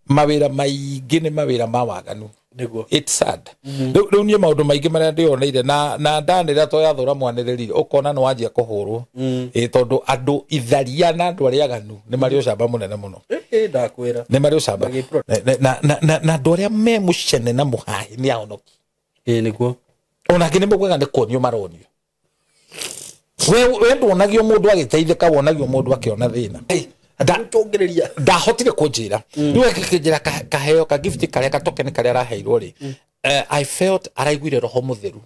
Mawĩra maingĩ nĩ mawĩra ma waganu. Niguo. It's sad. Rĩu niĩ maũndũ maingĩ marĩa ndĩoneire na ndanĩrĩra to yathũra mwanĩrĩri ũkona nĩ wanjia kũhũrwo. Ĩ tondũ andũ itharia na andũ arĩa aganu nĩ marĩ ũcamba mũnene mũno. Ĩ ndakwĩra. Nĩ marĩ ũcamba. Na andũ arĩa me mũcene na mũhahi nĩ ahonoki. Ĩ niguo. Ona angĩ nĩ maugaga nĩ kuonio maronio. We nduonagio mũndũ agĩteithĩka, wonagio mũndũ akĩona thĩna. Ndũngĩrĩria. Ndahotire kũnjĩra. Rĩu akĩnjĩra kaheo ka gift karĩa ka token karĩa araheirwo rĩ. I felt araiguire roho mũtheru.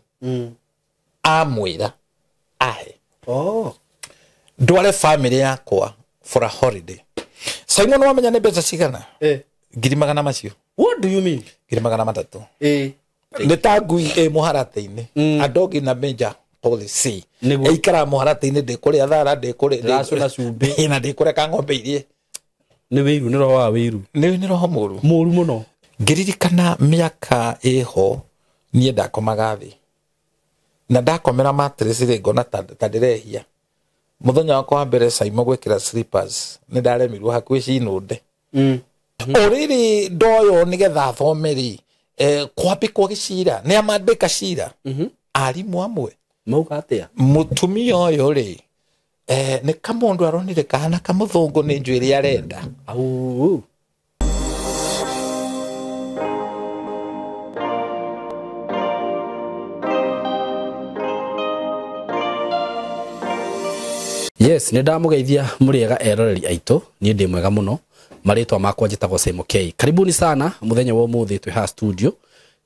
Amwĩra ahe. Oh. Ndware family yakwa for a holiday. Simon wamenya nĩ mbeca cigana? Ngiri magana macio. What do you mean? 300,000. Nĩ ta ngui ĩ mũharatĩ-inĩ. A dog in a major policy. Ĩikaraga mũharatĩ-inĩ, ndĩkũrĩa thara, ndĩkũrĩa Ndĩracũna cumbĩ. Na ndĩkũreka ng'ombe irie. Nĩ wĩiru, nĩ roho wa wĩiru. Nĩ roho mũru. Mũru mũno. Ngĩririkana mĩaka ĩho niĩ ndakomaga thĩ. Na ndakomera mattress rĩ, ngona ta ndĩrehia. Mũthenya wakwa wa mbere Simon gwĩkĩra slippers, nĩ ndaremirwo hakuhĩ cinũnde. O rĩrĩ ndoyo nĩgetha athome rĩ, kwambĩkwo gĩcira, nĩ amambĩka cira. Arimũ amwe. Mauga atĩa? Mũtumia ũyũ rĩ, nĩ kamũndũ aronire kahana kamũthũngũ nĩ njuĩrĩ arenda. Au. Yes, nĩ ndamũgeithia mũrĩega eroreri aitũ, niĩ ndĩ mwega mũno. Marĩtwa makwa njĩtagwo Simon K. Karibuni sana mũthenya wa ũmũthĩ twĩ haha studio.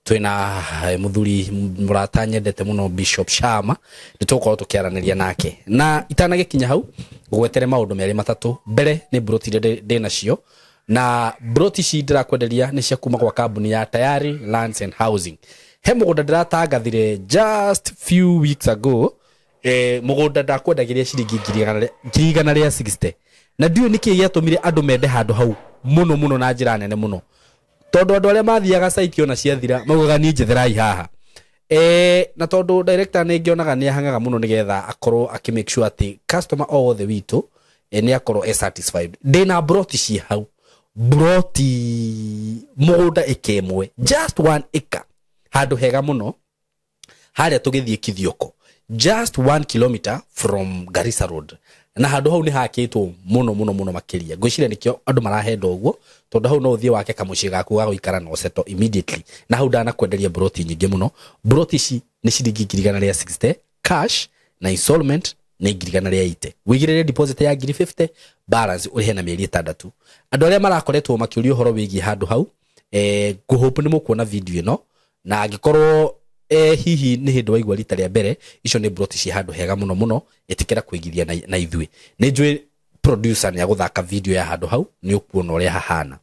Twĩna mũthuri mũrata nyendete mũno Bishop Sharma, nĩ tũgũkorwo tũkĩaranĩria nake. Na itanagĩkinya hau, ngũgwetere maũndũ merĩ matatũ. Mbere nĩ broti iria ndĩ nacio, na broti ici ndĩrakwenderia nĩ cia kuma gwa kambuni ya Tayari Lands and Housing. He mũgũnda ndĩratangathire just few weeks ago, mũgũnda ndakwendagĩria ciringi ngiri igana rĩa 60. Na ndiũĩ nĩkĩĩ gĩatũmire andũ mende handũ hau mũno mũno na njĩra nene mũno. Tondũ andũ arĩa mathiaga site ona ciathira maugaga niĩ njetherai haha. Na tondũ director nĩ ngĩonaga nĩ ahangaga mũno nĩgetha akorwo akĩ make sure atĩ customer o wothe witũ, nĩ akorwo e satisfied. Ndĩna broti ciĩ hau, broti mũgũnda ĩka ĩmwe, just 1 acre, handũ hega mũno harĩa tũgĩthiĩ Kithioko, just 1 kilometer from Garissa Road. Na handũ hau nĩ hakĩtwo mũno mũno mũno makĩria. Ngwĩciria nĩkĩo andũ marahenda ũguo, tondũ hau no ũthiĩ wake kamũciĩ gaku ga gũikara na ũseto immediately. Na hau ndanakwenderia broti nyingĩ mũno. Broti ici nĩ ciringi ngiri igana rĩa 60 cash, na installment nĩ ngiri igana rĩa 80. Wĩigĩrĩre deposit ya ngiri 50, balance ũrĩhe na mĩeri 6. Andũ arĩa marakoretwo makĩũria ũhoro wĩgiĩ handũ hau, ngũhope nĩ mũkuona video ĩno, na angĩkorwo hihi nĩ hĩndĩ waigua rita rĩa mbere, icio nĩ broti ci handũ hega mũno mũno, ĩtĩkĩra kũigithia na ithuĩ. Nĩ njũĩ producer nĩ agũthaka video ya handũ hau, nĩ ũkuona ũrĩa hahana.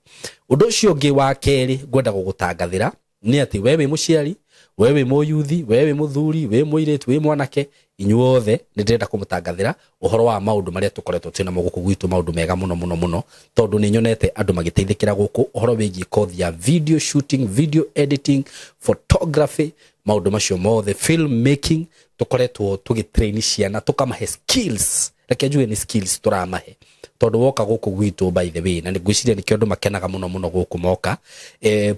Ũndũ ũcio ũngĩ wa kerĩ ngwenda gũgũtangathĩra nĩ atĩ we wĩ mũciari, we wĩ mũyuthi, we wĩ mũthuri, wĩ mũirĩtu, wĩ mwanake, inyuothe nĩ ndĩrenda kũmũtangathĩra ũhoro wa maũndũ marĩa tũkoretwo twĩ namo gũkũ gwitũ, maũndũ mega mũno mũno mũno, tondũ nĩ nyonete andũ magĩteithĩkĩra gũkũ ũhoro wĩgiĩ kothi ya video shooting, video editing, photography, maũndũ macio mothe, film making. Tũkoretwo tũgĩtrain ciana, tũkamahe skills. Reke njuge nĩ skills tũramahe, tondũ woka gũkũ gwitũ, by the way, na nĩ ngwĩciria nĩkĩo andũ makenaga mũno mũno gũkũ moka,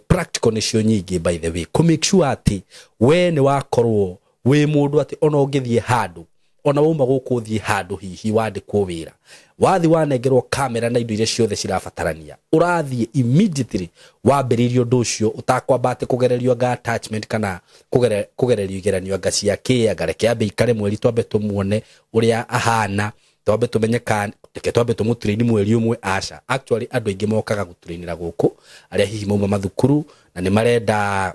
practical nĩcio nyingĩ, by the way, kũ make sure atĩ we nĩ wakorwo wĩ mũndũ atĩ ona ũngĩthiĩ handũ, ona wauma gũkũ ũthiĩ handũ hihi wandĩkwo wĩra, wathiĩ wanengerwo kamera na indo iria ciothe cirabatarania, ũrathiĩ immediately wambĩrĩirie ũndũ ũcio ũtakwamba atĩ kũgererio anga attachment kana kũgererio igeranio anga cia kĩ, anga reke ambe ikare mweri twambe tũmuone ũrĩa ahana, twambe tũmenye kana reke twambe tũmũtrain mweri ũmwe. Aca, actually andũ aingĩ mokaga gũtrainĩra gũkũ arĩa hihi mauma mathukuru na nĩ marenda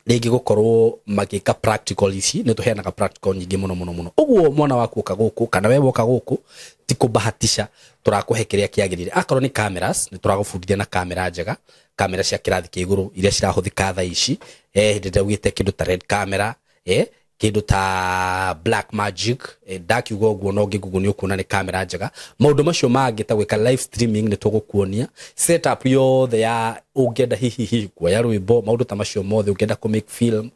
rĩngĩ gũkorwo magĩka practical ici. Nĩ tũheanaga practical nyingĩ mũno mũno mũno. Ũguo mwana waku oka gũkũ kana we woka gũkũ, ti kũbahatisha, tũrakũhe kĩrĩa kĩagĩrĩire. Akorwo nĩ cameras, nĩ tũragũbundithia na kamera njega, kamera cia kĩrathi kĩa igũrũ iria cirahũthĩka thaa ici. Hĩndĩ ĩrĩa ugĩte kĩndũ ta red camera, Kindu ta Black Magic, ndakiuga ũguo no ngĩgugu nĩ ũkuona nĩ kamera njega. Maũndũ macio mangĩ ta gwĩka live streaming nĩ tũgũkuonia setup yothe ya ũngĩenda hihi hihi kuoya rwĩmbo, maũndũ ta macio mothe, ũngĩenda kũ make film,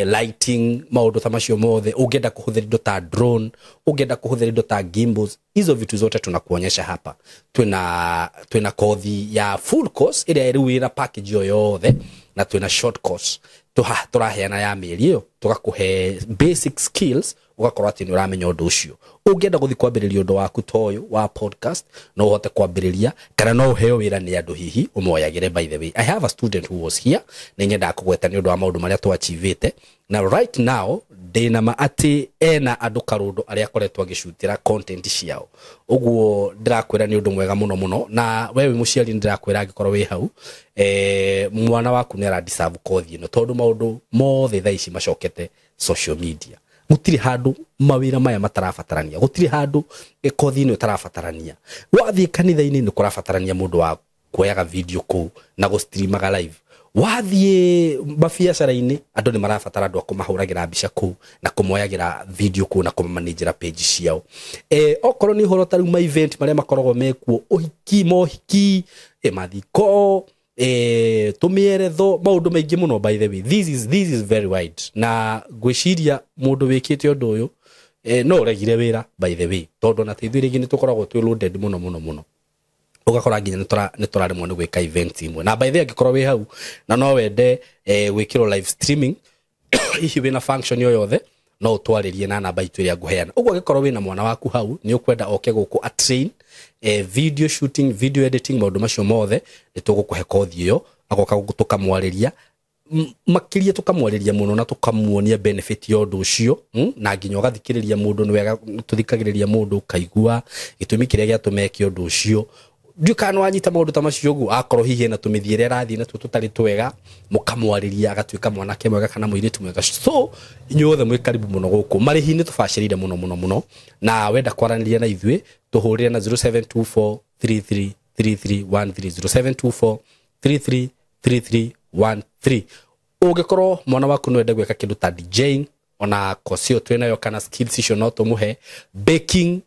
lighting, maũndũ ta macio mothe, ũngĩenda kũhũthĩra indo ta drone, ũngĩenda kũhũthĩra indo ta gimbals, hizo vitu zote tunakuonyesha hapa. Twina kothi ya full course ĩrĩa rĩu ĩna package yo yothe, na twina short course tũraheana ya mĩeri ĩyo, tũgakũhe basic skills, ũgakorwo atĩ nĩ ũramenya ũndũ ũcio. Ũngĩenda gũthiĩ kwambĩrĩria ũndũ waku ta ũyũ wa podcast, no ũhote kwambĩrĩria, kana no ũheo wĩra nĩ andũ hihi ũmoyagĩre. By the way, I have a student who was here, nĩ nyendaga kũgweta nĩ ũndũ wa maũndũ marĩa twachivĩte, na right now ndĩna ma atĩ ena andũ karũndũ arĩa akoretwo agĩcutĩra content ciao. Ũguo ndĩrakwĩra nĩ ũndũ mwega mũno mũno, na we wĩ mũciari nĩ ndĩrakwĩra angĩkorwo wĩ hau, mwana waku nĩ aradeserve kothi ĩno, tondũ maũndũ mothe thaa ici macokete social media. Gũtirĩ handũ mawĩra maya matarabatarania, gũtirĩ handũ kothi ĩno ĩtarabatarania. Wathiĩ kanitha-inĩ nĩ kũrabatarania mũndũ wa kuoyaga video kũu na gũstreamaga live. Wathiĩ mabiacara-inĩ andũ nĩ marabatara andũ a kũmahũragĩra mbica kũu na kũmoyagĩra video kũu na kũmamanĩnjĩra page ciao. Okorwo nĩ ũhoro ta rĩu ma event marĩa makoragwo mekuo, ũhiki, mohiki, mathiko, tũmĩeretho, maũndũ maingĩ mũno. By the way, this is very wide, na ngwĩciria mũndũ wĩkĩte ũndũ ũyũ, no ũregire wĩra, by the way, tondũ ona ithuĩ rĩngĩ nĩ tũkoragwo twĩ loaded mũno mũno mũno, ũgakora nginya nĩ tũraremwo nĩ gwĩka event imwe. Na by the way, angĩkorwo wĩ hau na no wende gwĩkĩrwo live streaming, hihi wĩna function yo yothe, no ũtwarĩrie na namba itũ ĩrĩa ngũheana. Ũguo angĩkorwo wĩna mwana waku hau nĩ ũkwenda oke gũkũ a train video shooting, video editing, maũndũ macio mothe, nĩ tũgũkũhe kothi ĩyo, agoka gũkũ tũkamwarĩria makĩria, tũkamwarĩria mũno na tũkamuonia benefit ya ũndũ ũcio, na nginya ũgathikĩrĩria mũndũ. Nĩ wega tũthikagĩrĩria mũndũ, ũkaigua gĩtũmi kĩrĩa gĩatũma eke ũndũ ũcio. Ndiũ kana wanyita maũndũ ta macio ũguo, akorwo hihi ena tũmĩthiĩre arathiĩ natuo tũtarĩ twega, mũkamwarĩria agatuĩka mwanake mwega kana mũirĩtu mwega. So inyuothe mwĩ karibu mũno gũkũ. Marĩhi nĩ tũbacĩrĩire mũno mũno mũno, na wenda kwaranĩria na ithuĩ tũhũrĩre na 0724 33 3313, 0724 33 3313. Ũngĩkorwo mwana waku nĩ wende gwĩka kĩndũ ta DJing, ona kosi ĩyo twĩnayo, kana skills icio no tũmũhe, baking,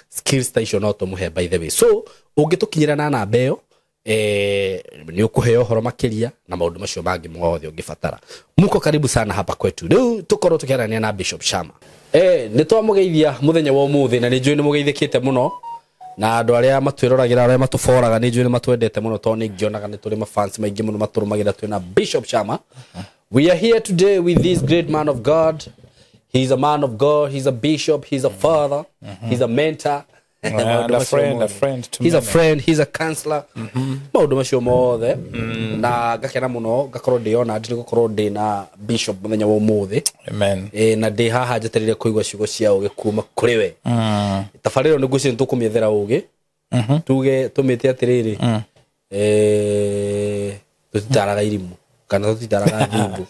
skills ta icio no tũmũhe, by the way. So ũngĩtũkinyĩra na namba ĩyo, nĩ ũkũheo ũhoro makĩria na maũndũ macio mangĩ mothe ũngĩbatara. Muko karibu sana hapa kwetu. Rĩu tũkorwo tũkĩaranĩria na Bishop Shama. Nĩ twamũgeithia mũthenya wa ũmũthĩ, na nĩ njũĩ nĩ mũgeithĩkĩte mũno, na andũ arĩa matwĩroragĩra, arĩa matũboraga, nĩ njũĩ nĩ matwendete mũno, tondũ nĩ ngĩonaga nĩ tũrĩ mafans maingĩ mũno matũrũmagĩra. Twĩna Bishop Shama. We are here today with this great man of God. He's a man of God, he's a bishop, he's a father, he's a mentor. And a friend to He's a many. friend, he's a counselor, maũndũ macio mothe. Na ngakena mũno ngakorwo ndĩona ndĩ gũkorwo ndĩ na bishop mũthenya wa ũmũthĩ. Amen. Na ndĩ haha njetereire kũigua ciugo cia ũgĩ kuma kũrĩ we. Tabarĩra ĩno nĩ ngwĩciria nĩ tũkũmĩethera ũgĩ, tuge tũmĩte atĩrĩrĩ, tũtitaraga irimũ kana tũtitaraga thimbo,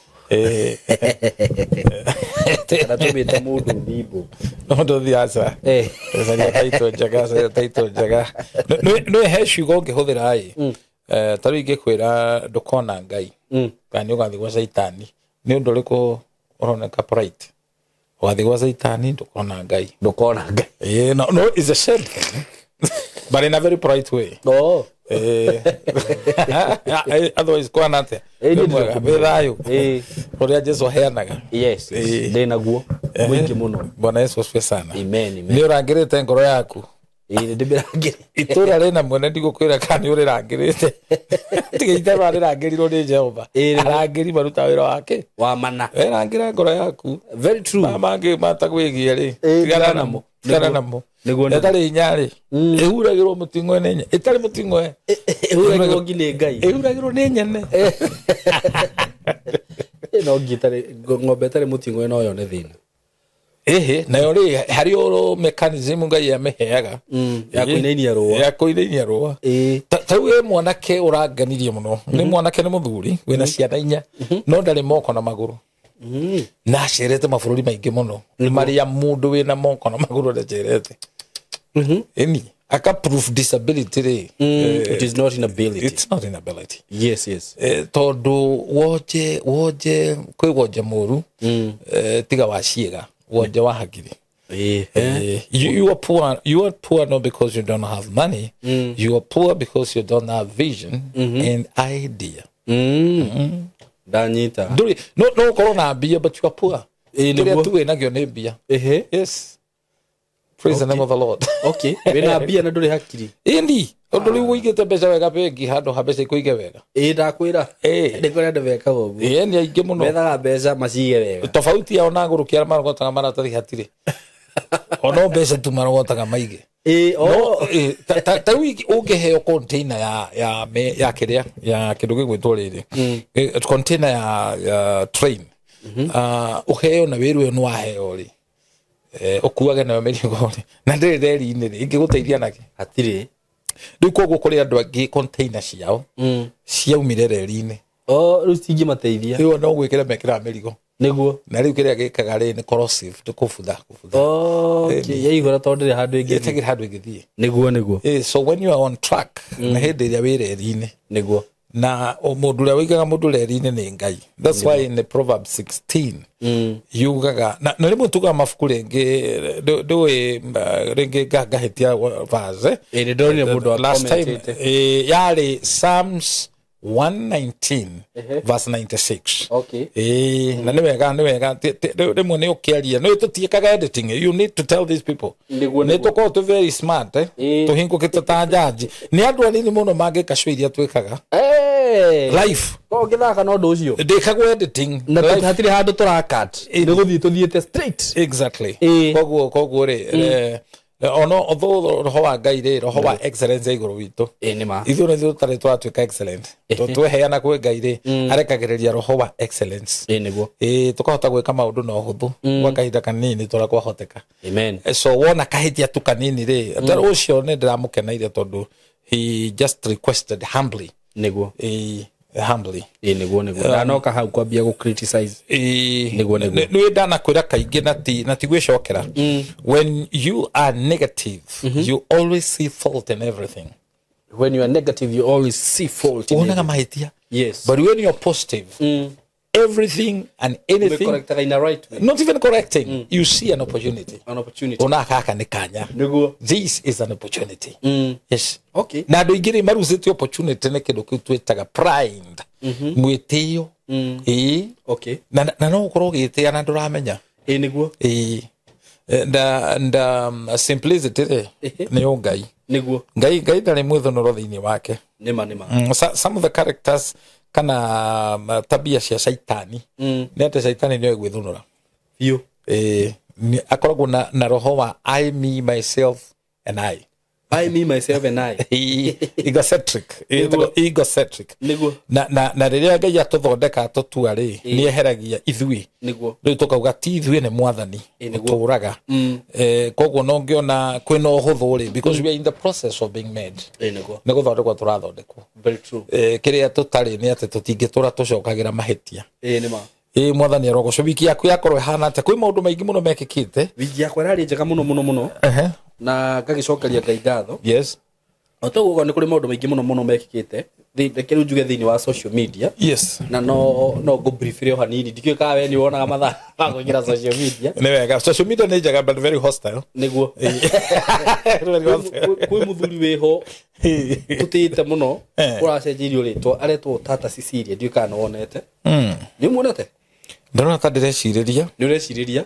kana tũmĩte mũndũ thimbo. No ndũthi aca. Caria taitũ njega, caria taitũ njega. Nĩ he ciugo ũngĩhũthĩra ĩ, ta rĩu ingĩkwĩra ndũkona Ngai kana nĩ ũgathiĩ gwa caitani, nĩ ũndũ ũrĩkũ ũroneka polite? Ũgathiĩ gwa caitani, ndũkona Ngai. Ndũkona Ngai. No, it's a shame thing, but in a very polite way. Oh. Otherwise kwana atĩa? Niĩ Wĩ mwega, ndĩrakũmenya. wĩ thayũ? Ũrĩa Jesu aheanaga. Yes. Ndĩ naguo mũingĩ mũno. Bwana Yesu asifiwe sana. Amen, amen. Nĩ ũrangĩrĩte ngoro yaku? Ĩĩ, ndĩmĩrangĩre. Itũra rĩna mwene, ndigũkwĩra kana nĩ ũrĩrangĩrĩte. Tiga itherũ arĩrangĩrirwo nĩ Jehova. Arangĩri maruta wĩra wake. Wa mana. Werangĩra ngoro yaku. Very true. Maya mangĩ matagwĩgie rĩ, tigana tigana namo, tigana namo. Nĩguo. Ĩtarĩ hinya rĩ, ĩhuragĩrwo mũting'oe nĩ ĩtarĩ mũting'oe. Ĩhuragĩrwo ngi nĩ Ngai. Ĩhuragĩrwo nĩ nyene. No ngi ĩtarĩ, ng'ombe ĩtarĩ mũting'oe no yone thĩna. Ĩhĩ, nayo rĩ, harĩ oro mechanism Ngai amĩheaga Ya kũinainia rũa. Ya kũinainia rũa. Ta rĩu ĩ mwanake ũranganirie mũno, nĩ mwanake, nĩ mũthuri wĩna ciana inya, no ndarĩ moko na magũrũ, na acerete mabũrũri maingĩ mũno marĩa mũndũ wĩna moko na magũrũ ndacerete. Ĩni Aka proof disability rĩ, It is not inability. It's not inability. Yes, yes. Tondũ wonje kwĩ wonje mũru, tiga wa ciĩga, wonje wa hakiri. You are poor. You are poor not because you don't have money. You are poor because you don't have vision and idea. Ndanyita. Ndũrĩ no ũkorwo na mbia, but you are poor. Ĩĩ, Kĩrĩa nĩguo. tu wĩnakĩo nĩ mbia. Ehe. Yes. Praise the name of the Lord. Okay, wĩna mbia na ndũrĩ hakiri. Ĩndi ũndũ rĩu ũigĩte mbeca wega bengi handũ ha mbeca ikũige wega. Ĩĩ, ndakwĩra. Ĩĩ. Nĩ kũrĩ andũ mekaga ũguo. Ĩĩ, nĩ aingĩ mũno. Methaga mbeca macige wega. Tofauti yao na ngũrũki arĩa marogotaga maratathi hatirĩ. Ono mbeca tu marogotaga maige. Ĩĩ, No, o ta rĩu ũngĩheo container ya kĩrĩa ya kĩndũ gĩgwĩtwo rĩrĩ, container ya train, ũheo na wĩrwe nĩ waheo rĩ, ũkuage nayo mĩrigo rĩ, na ndĩrĩ reri-inĩ rĩ, ĩngĩgũteithia nakĩ? Hatirĩ. Rĩu koguo kũrĩ andũ angĩ container ciao ciaumire reri-inĩ. O rĩu cingĩmateithia. Rĩu no gwĩkĩra mekĩraga mĩrigo. Nĩguo. Na rĩu kĩrĩa gĩkaga rĩ nĩ corrosive, nĩ kũbutha. Okay, yaihũra tondũ ndĩrĩ handũ ĩngĩthiĩ. Ĩtagĩrĩ handũ ĩngĩthiĩ. Nĩguo, nĩguo. So when you are on track, na hĩndĩ ĩrĩa wĩ reri-inĩ. Nĩguo. Na mũndũ ũrĩa wĩigaga mũndũ reri-inĩ nĩ Ngai. That's why in the Proverbs 16 yugaga na rĩmwe tugaga mabuku rĩngĩ ndũĩ, rĩngĩ ngahĩtia verse. Ĩĩ, nĩ ndonire mũndũ Last time acommentĩte. Yarĩ Psalms 119 verse 96. Okay. Na nĩ wega, nĩ wega. Rĩmwe nĩ ũkĩaria, nĩ tũtiĩkaga editing. You need to tell these people. Nĩguo, Nĩ nĩguo. tũkoragwo twĩ very smart, Tũhingũkĩte ta njanji. Nĩ andũ anini mũno mangĩka show iria twĩkaga. Life. Ko ũngĩthaka na ũndũ ũcio? Ndĩkagwo editing. Na Life. hatirĩ handũ tũracut. Nĩ gũthiĩ tũthiĩte straight. Exactly. Koguo rĩ, ono although roho wa Ngai rĩ, roho wa excellence igũrũ witũ. Ĩĩ, nĩ ma. Ithuĩ nĩ tũtarĩ twatuĩka excellent. Tweheana kwĩ Ngai rĩ, arekagĩrĩria roho wa excellence. Ĩĩ, nĩguo. Tũkahota gwĩka maũndũ na ũhũthũ gwa kahinda kanini tũrĩa kwahoteka. Amen. So wona kahĩtia tu kanini rĩ, ũcio nĩ ndĩramũkeneire tondũ he just requested humbly. Nĩguo. Humbly. Ĩĩ, nĩguo, nĩguo. Ndanoka hau kwambia gũ criticize. Nĩguo, nĩguo. Nĩ ndanakwĩra kaingĩ na ti gwĩcokera. When you are negative, you always see fault in everything. When you are negative, you always see fault in Wonaga everything. mahĩtia. Yes. But when you are positive, everything and anything, Correctaga in a right way. Not even correcting, you see an opportunity. An opportunity. Ona gaka nĩ kanya. Nĩguo. This is an opportunity. Yes. Okay. Na andũ aingĩ rĩ marucĩte opportunity nĩ kĩndũ kĩu twĩtaga pride. Mwĩtĩo. Ĩĩ. Okay. Na no ũkorwo ũgĩtĩa na ndũramenya. Ĩĩ, nĩguo. Ĩĩ. Nda simplicity rĩ, nĩ ũngai. Nĩguo. Ngai ndarĩ mwĩthũnũro thĩinĩ wake. Nĩma, nĩma. Some of the characters kana tabia cia caitani. Nĩ atĩ caitani nĩoĩ gwĩthũnũra. Biũ. Akoragwo na roho wa I, me, myself and I. I, me, myself and I. Egocentric. Nĩguo. Egocentric. Nĩguo. Na rĩrĩa Ngai atũthondeka atũtua rĩ, nĩ eheragia ithuĩ. Nĩguo. Rĩu tũkauga ti ithuĩ nĩ mwathani Nĩguo. ũtũraga. Koguo no ngĩona kwĩna ũhũthũ rĩ, because we are in the process of being made. Nĩguo. Nĩ gũthondekwo tũrathondekwo. Very true. Kĩrĩa tũtarĩ nĩ atĩ tũtingĩtũra tũcokagĩra mahĩtia. Nĩ ma. Mwathani arogocwo. Wiki yaku yakorwo ĩhana atĩa? Kwĩ maũndũ maingĩ mũno mekĩkĩte. Wiki yakwa ĩrarĩ njega mũno mũno mũno. Na ngagĩcokeria Ngai ngatho. Yes. O ta ũguo nĩ kũrĩ maũndũ maingĩ mũno mũno mekĩkĩte. Reke rĩu njuge thĩinĩ wa social media. Yes. Na no ngũ brief o hanini. Ndikĩũĩ kana we nĩ wonaga mathaa ma kũingĩra social media. Nĩ wega. Social media nĩ njega but very hostile. Nĩguo. Very hostile. Kwĩ mũthuri wĩho tũtĩĩte mũno ũracenjeirio rĩtwa aretwo Tata Cecilia. Ndiũĩ kana nĩ wonete. Nĩ ũmuonete? Ndĩrona ta ndĩrecirĩria. Nĩ ũrecirĩria?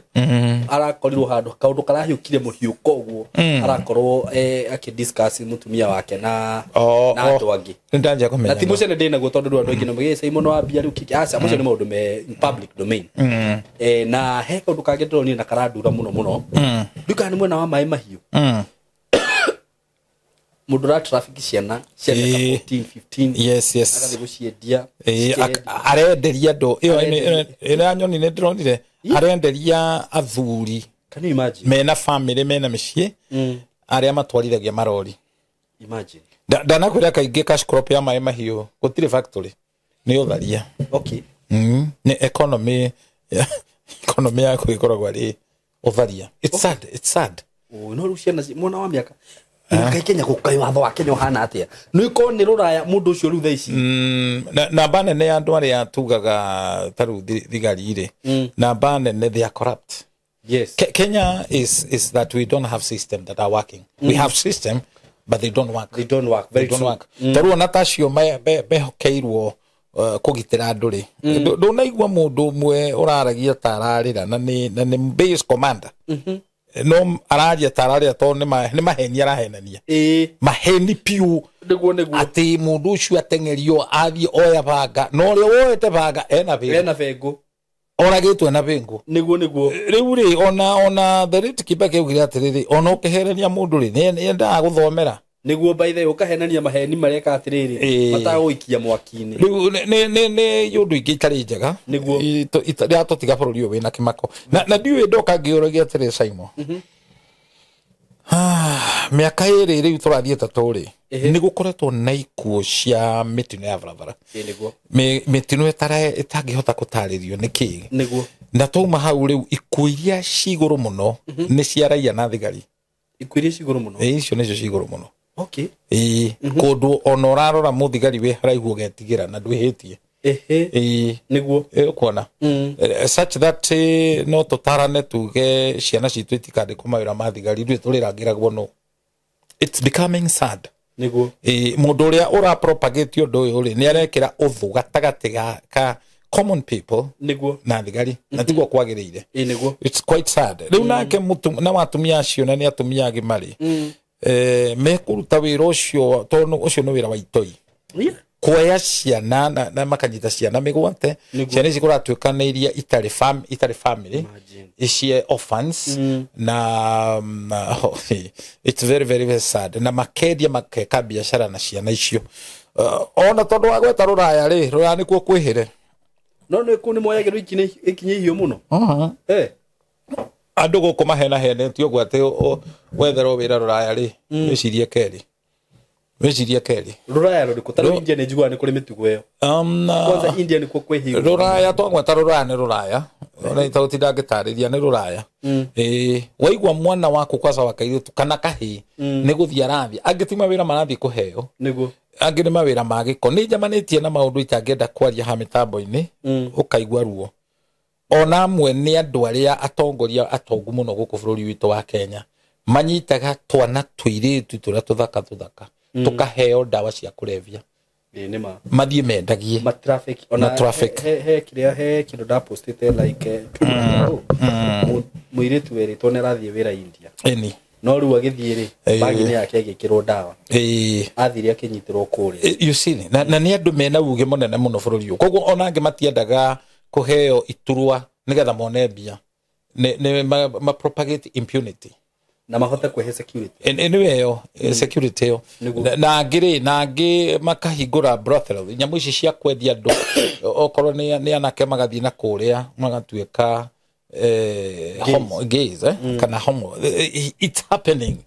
Arakorirwo handũ kaũndũ karahiũkire mũhiũko ũguo. Arakorwo akĩdiscuss mũtumia wake na andũ angĩ. Nĩ ndanjia kũmenya. Na ti mũcio nĩ ndĩnaguo tondũ rĩu andũ aingĩ no magĩgĩca mũno wambia rĩu kĩkĩ. Aca, mũcio nĩ maũndũ me in public domain. Na he kaũndũ kangĩ ndĩronire na karandura mũno mũno. Ndiũĩ kana nĩ mwena wa maĩ mahiũ. Mũndũ ũra traffic ciana cia mĩaka 14, 15. Yes, yes. Agathiĩ gũciendia. Cikendia. Arenderia andũ. Ĩyo Arenderia. ĩno ya nyoni nĩ ndĩronire. Arenderia athuri. Can you imagine? Mena family, mena mĩciĩ. Arĩa matwarithagia marori. Imagine. Ndanakwĩra kaingĩ cash crop ya maĩ mahiũ gũtirĩ factory. Nĩ ũtharia. Okay. Nĩ economy yaku ĩkoragwo ĩrĩ ũtharia. It's sad, it's sad. Oh, no rĩu ciana mwana wa mĩaka Kai Kenya gukai watho wa Kenya uhana atia ni ko ni ruraya mundu ucio riu thaa ici. Namba nene ya andu aria tugaga taru thigari ri, namba nene they are corrupt. Yes. Kenya is that we don't have system that are working. We have system but they don't work. They don't work. Very they don't true. Work. Taru ona tacio mehokeirwo kugitira andu ri, ndunaigua mundu umwe uraragia ta ararira na ni base commander. No araria ta araria to ni maheni arahenania. Maheni piu niguo niguo ati mundu ucio atengerio athie oya banga no ria woete banga ena bengu, ena bengu oragitwe na bengu niguo niguo. Riu ri ona the rate Kibaki augire atiriri ona ukiherenia mundu ri ni endaga guthomera niguo by the way ukahenania maheni mareka atiriri matagũikia mwaki-inĩ. Riu ni undu ingi itari njega niguo ria tutiga bururi uyu wina kimako na ndiũĩ ndoka ngĩũragia atĩrĩ Simon. Miaka ĩrĩ rĩu tũrathiĩ ĩtatũ rĩ, nĩ gũkoretwo na ikuũ cia mĩtino ya barabara, mĩtino ĩtangĩhota gũtarĩrio nĩ kĩĩ. Niguo na twauma hau rĩu ikuũ iria cigũrũ mũno nĩ cia raia na thigari. Ikuũ iria cigũrũ mũno? Icio nĩcio cigũrũ mũno. Okay. Kũndũ ona ũrarora mũthigari wĩ haraihu ũgetigĩra na ndwĩhĩtie. Niguo ũkuona such that no tũtarane tuge ciana citũ itikandĩkwo mawĩra ma thigari ithuĩ tũrĩrangĩragwo no. It's becoming sad. Niguo mũndũ ũrĩa ũra propagate ũndũ ũyũ rĩ nĩ arekĩra ũthũ gatagatĩ ka common people niguo na thigari na tiguo kwagĩrĩire. Niguo it's quite sad. Rĩu nake na watumia acio na nĩ atumia agima rĩ, mekũruta wĩra ũcio tondũ ũcio nĩ wĩra wa itoi. Kuoya ciana na makanyita ciana mĩgwate, ciana ici kũratuĩka nĩ iria itarĩ family, ici orphans, na it's very very very sad. Na makendia makeka biacara na ciana icio. Ona tondũ wa gweta rũraya rĩ, rũraya nĩkuo kwĩhĩre. No nĩ kũu nĩ moyagĩrwo ikinya ihiũ mũno. Andũ gũkũ mahenahenetio ũguo atĩ wetherwo wĩra rũraya rĩ, wĩcirie kerĩ. Wĩcirie kerĩ. Rũraya rũrĩkũ? Ta rĩu India nĩ njiguaga nĩ kũrĩ mĩtugo ĩyo. Kwanza India nĩkuo kwĩhiũ. Rũraya twagweta rũraya nĩ rũraya. Ona itagũtinda ngĩtarĩria nĩ rũraya. Waigua mwana waku kwanza wa kairĩtu kana kahĩĩ nĩ gũthiĩ arathiĩ. Angĩ ti mawĩra marathiĩ kũheo. Nĩguo. Angĩ nĩ mawĩra ma gĩko. Nĩ njamanĩtie na maũndũ itangĩenda kwaria ha mĩtambo-inĩ, ũkaigua ruo. Ona amwe nĩ andũ arĩa atongoria atongu mũno gũkũ bũrũri witũ wa Kenya manyitaga twana tũirĩtu tũrĩa tũthaka tũthaka tukaheo ndawa cia kũrebia mathiĩ mendagie ma traffic ona traffic. He kĩrĩa he kĩndũ ndapostĩte like mũirĩtu werĩtwo nĩ arathiĩ wĩra India. Ĩni. No rĩu agĩthiĩ rĩ, bagi-inĩ yake ĩgĩkĩrwo ndawa. Athire akĩnyitĩrwo kũrĩa. You see, na nĩ andũ mena uge mũnene mũno bũrũri ũyũ. Koguo ona angĩ matiendaga kũheo iturwa nĩgetha mone mbia. Nĩ ma propagate impunity na mahote kwehe security. Anyway yo security yo na angĩ rĩ, na angĩ makahingũra brothel nyamũ ici cia kwendia andũ okorwo nĩ anake magathiĩ na kũrĩa magatuĩka homo gays, kana homo. It's happening.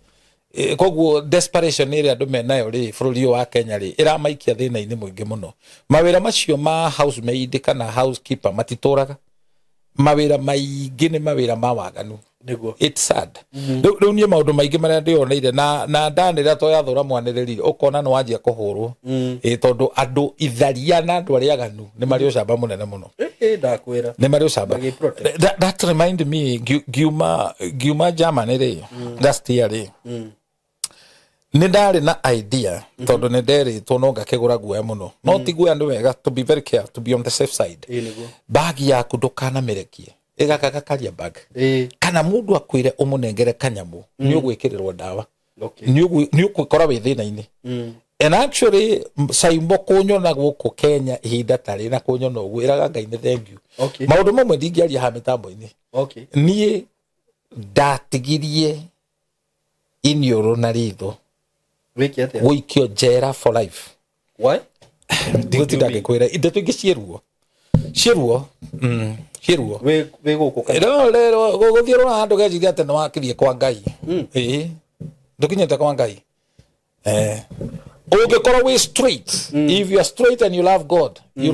Koguo desperation ĩrĩa andũ menayo rĩ bũrũri ũyũ wa Kenya rĩ ĩramaikia thĩna-inĩ mũingĩ mũno. Mawĩra macio ma housemaid kana housekeeper matitũraga. Mawĩra maingĩ nĩ mawĩra ma waganu. It's sad. Rĩu niĩ maũndũ maingĩ marĩa ndĩoneire na ndanĩrĩra to yathũra mwanĩrĩri ũkona nĩ wanjia kũhũrwo. Tondũ andũ itharia na andũ arĩa aganu nĩ marĩ ũcamba mũnene mũno. Ndakwĩra. Nĩ marĩ ũcamba. That remind me ngiuma Germany rĩ, last year rĩ. Nĩ ndarĩ na idea tondũ nĩ nderĩtwo no ngakĩgũra guoya mũno. No ti guoya nĩ wega, to be very careful, to be on the safe side. Bagi yaku ndũkanamĩrekie. Ĩgaka gakaria bag. Kana mũndũ akwĩre ũmũnengere kanyamũ nĩ ũgwĩkĩrĩrwo ndawa. Nĩ ũgwĩkora wĩ thĩna-inĩ. And actually Saimbo kũnyona gũkũ Kenya ihinda tarĩ na kũnyona ũguo ĩraga Ngai nĩ thank you. Maũndũ mamwe ndingĩaria ha mĩtambo-inĩ. Niĩ ndatigirie iniũrũ na ritho. Gũikio njera for life. Why? Ndigũtinda ngĩkwĩra ndeto ingĩ ciĩruo. Ciĩruo. Ciĩruo. Wĩ gũkũ kana? No, gũthiĩ rũra handũ geciria atĩ nĩ wakĩthiĩ kwa Ngai. Ndũkinyĩte kwa Ngai. Ũngĩkorwo wĩ straight, if you are straight and you love God, you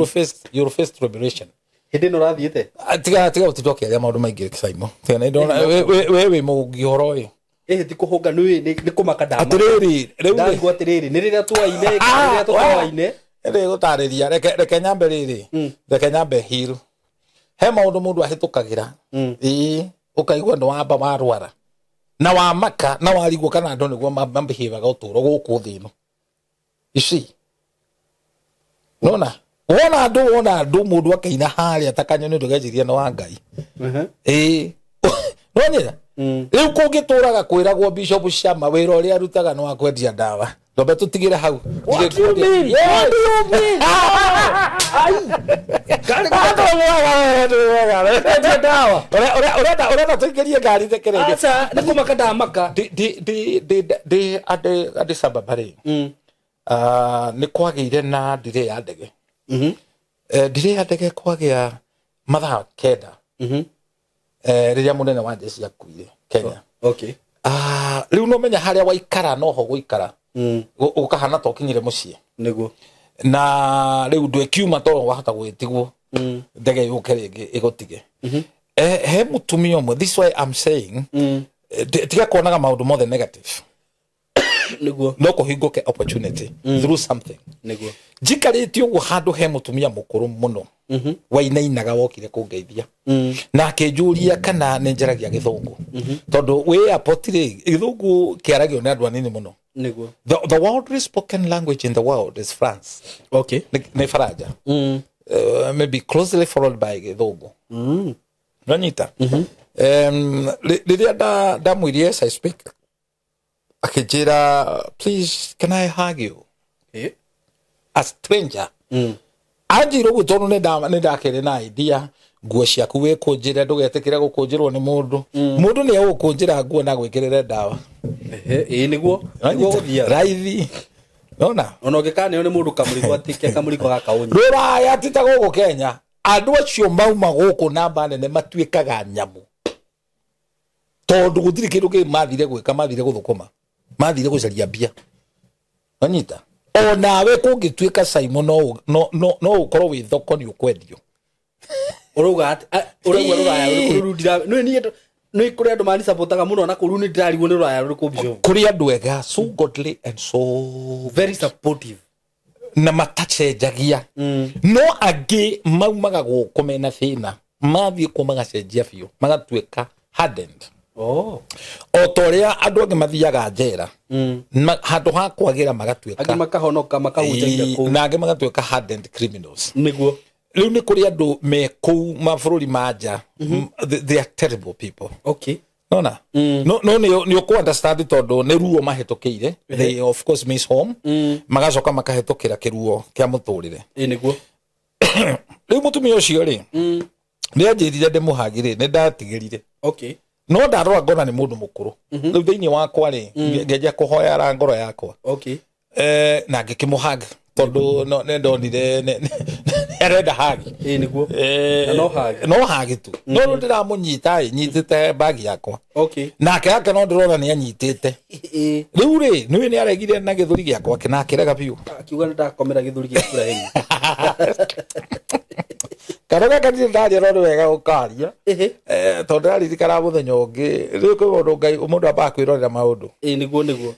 will face tribulation. Hĩndĩ ĩno ũrathiĩte? Tiga gũtinda ũkĩaria maũndũ maingĩ Simon. Tiga nĩ ndona we wĩ mũgĩ ũhoro ũyũ. Ĩhĩ ti kũhũnga nĩ kũmaka ndamaka. Atĩrĩrĩ, rĩu rĩ Ndarigwo atĩrĩrĩ, nĩ rĩrĩa twaine, rĩrĩa tũtoaine. Rĩ gũtarĩria, reke nyambe rĩrĩ, reke nyambe hiru. He maũndũ mũndũ ahĩtũkagĩra, ĩĩ, ũkaigua nĩ wamba warwara na wamaka na warigwo kana andũ nĩguo mambĩhĩvaga ũtũũro gũkũ thĩ ĩno. You see? Nona wona andũ mũndũ akaina harĩa ta kanyoni ndũgeciria nĩ wa Ngai. Ĩĩ, nonyita rĩu kũngĩtũraga kwĩragwo Bishop Shama wĩra ũrĩa arutaga nĩ wa kwendia ndawa, ndombe tũtigĩre hau. What do you mean? What do you mean? Ai. Kwendia ndawa. Ũrenda tũingĩrie ngari thekerere. Aca, nĩ kũmaka ndamaka. Ndĩ Addis Ababa rĩ, nĩ kwagĩire na delay ya ndege. Delay ya ndege kwagĩa mathaa 9. Rĩrĩa mũnene wa jeshi akuire Kenya. Okay. Rĩu no menya harĩa waikara noho gũikara. Ũkahana ta ũkinyire mũciĩ. Nĩguo. Na rĩu ndwĩkiuma tondũ wahota gwĩtigwo. Ndege yũke rĩngĩ ĩgũtige. He mũtumia ũmwe, this why I'm saying, tiga kuonaga maũndũ mothe negative. Nĩguo. No kũhingũke opportunity through something. Nĩguo. Njikarĩte ũguo handũ he mũtumia mũkũrũ mũno. Wainainaga wokire kũngeithia. Na akĩnjũria kana nĩ njaragia gĩthũngũ. Tondũ wĩ airport rĩ, gĩthũngũ kĩaragio nĩ andũ anini mũno. Nĩguo. The worldly spoken language in the world is France. Okay. Nĩ Faranja. Maybe closely followed by gĩthũngũ. Nonyita. Rĩrĩa ndamwĩrire yes I speak, akĩnjĩra please can I hug you? A stranger. Anjĩra ũguo tondũ nĩ ndakĩrĩ na idea nguo ciaku wĩkũnjĩre ndũgetĩkĩre gũkũnjĩrwo nĩ mũndũ. Mũndũ nĩ egũkũnjĩra nguo na gwĩkĩrĩre ndawa. Ĩĩ nĩguo. Nĩguo gũthiaga. Raithi. Nona? Ona ũngĩkaneo nĩ mũndũ kamũrigo atĩke kamũrigo gaka ũnyue. Rũraya ti ta gũkũ Kenya. Andũ acio mauma gũkũ namba nene matuĩkaga nyamũ. Tondũ gũtirĩ kĩndũ kĩngĩ mathire gwĩka, mathire gũthũkũma. Mathire gũcaria mbia. Wanyita? Onawe kũngĩtuĩka Simon no ũkorwo wĩ thoko nĩ ũkwendio. Ũrauga atĩ, ũrauga rũraya rũrĩkũ rũu ndira-, nĩ kũrĩ andũ manisupportaga mũno na kũu rĩu nĩ ndĩrarigwo nĩ rũraya rũrĩkũ Bishop. Kũrĩ andũ ega, so godly and so very supportive. Na matacenjagia. No angĩ maumaga gũkũ mena thĩna, mathiĩ kũu magacenjia biũ, magatuĩka hardened. Oh. O ta ũrĩa andũ angĩ mathiaga njera, handũ ha kwagĩra magatuĩka angĩ makahonoka, makahunjagia kũu. Na angĩ magatuĩka hardened criminals. Nĩguo. Rĩu nĩ kũrĩ andũ me kũu mabũrũri ma nja, they are terrible people. Okay. Nona? No, no, nĩ ũkũ understand tondũ nĩ ruo mahĩtũkĩire. They of course miss home. Magacoka makahĩtũkĩra kĩruo kĩa mũtũrĩre. Ĩ nĩguo. Rĩu mũtumia ũcio rĩ, nĩ anjĩrire ndĩmũhagĩre, nĩ ndatigĩrire. Okay. No ndarora ngona nĩ mũndũ mũkũrũ. Rĩu thĩinĩ wakwa rĩ, ngĩanjia kũhoya ngoro yakwa. Okay. Na ngĩkĩmũhag tondũ no nĩ ndonire nĩ arenda hagi. Ĩ nĩguo. Na no hagi. No hagi tu. No rĩu ndĩramũnyita ĩ, nyitĩte bagi yakwa. Okay. Nake ake no ndĩrona nĩ anyitĩte. Rĩu rĩ, nĩũĩ nĩ aregire na gĩthũri gĩakwa na akĩrega biũ. Akiuga nĩ ndakomera gĩthũri gĩa Ibrahim. Kana gaka ndirĩ ndaria no nĩ wega gũkaria. Tondũ ndĩraririkana mũthenya ũngĩ, rĩu kwĩ mũndũ Ngai, mũndũ ambaga kwĩrorera maũndũ. Ĩ nĩguo, nĩguo.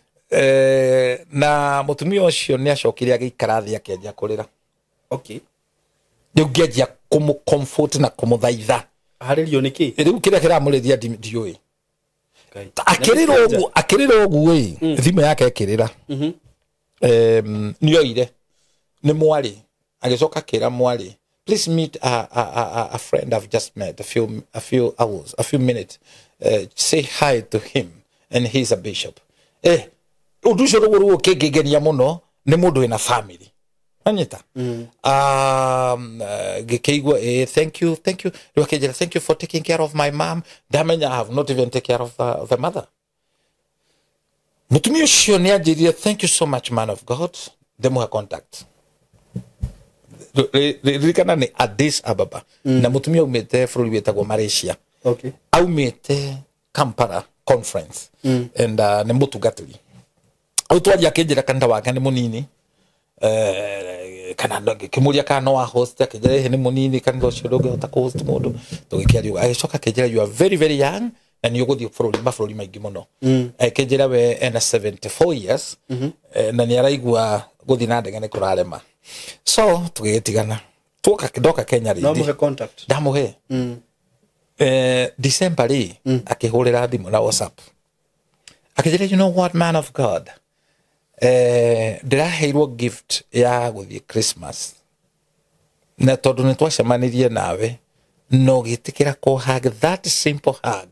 Na mũtumia ũcio nĩ acokire agĩikara thĩ akĩanjia kũrĩra. Okay. Rĩu ngĩanjia kũmũ-comfort na kũmũthaitha. Arĩrio nĩ kĩ? Rĩu kĩrĩa kĩramũrĩria ndiũĩ. Ngai. Akĩrĩra ũguo, akĩrĩra ũguo ĩ, thimũ yake ĩkĩrĩra. Nĩoire. Nĩ mwarĩ. Agĩcoka akĩra mwarĩ, please meet a friend I've just met a few hours, a few minutes. Say hi to him and he's a bishop. Ũndũ ũcio nĩguo rĩu ũkĩngĩngenia mũno nĩ mũndũ wĩna family. Anyita? Ngĩkĩigua, thank you, thank you. Rĩu akĩnjĩra, thank you for taking care of my mom. Ndamenya I have not even taken care of the mother. Mũtumia ũcio nĩ anjĩrire, thank you so much man of God. Ndĩmũhe contact. Ririkana nĩ Addis Ababa. Na mũtumia aumĩte bũrũri wĩtagwo Malaysia. Okay. Aumĩte Kampala conference. And nĩ mũtungatĩri. Hau twaria akĩnjĩra kanitha wake nĩ mũnini. Kana ngĩkĩmũria kana no a host, akĩnjĩra ĩhĩ nĩ mũnini, kanitha ũcio ndũngĩhota kũ host mũndũ. Tũgĩkĩaria ũguo. Agĩcoka akĩnjĩra you are very very young Na nĩ ũgũthiĩ bũrũri mabũrũri maingĩ mũno. Akĩnjĩra we ena 74 years, na nĩ araigua gũthiĩ na ndege nĩ kũrarema, so tũgĩgĩtigana. Tuoka ndoka Kenya No rĩngĩ. mũhe contact. Ndamũhe. December rĩ, akĩhũrĩra thimũ na WhatsApp, akĩnjĩra, "You know what, man of God, ndĩraheirwo gift ya gũthiĩ Christmas, na tondũ nĩ twacemanirie nawe no gĩtĩkĩra kũ hug, that simple hug,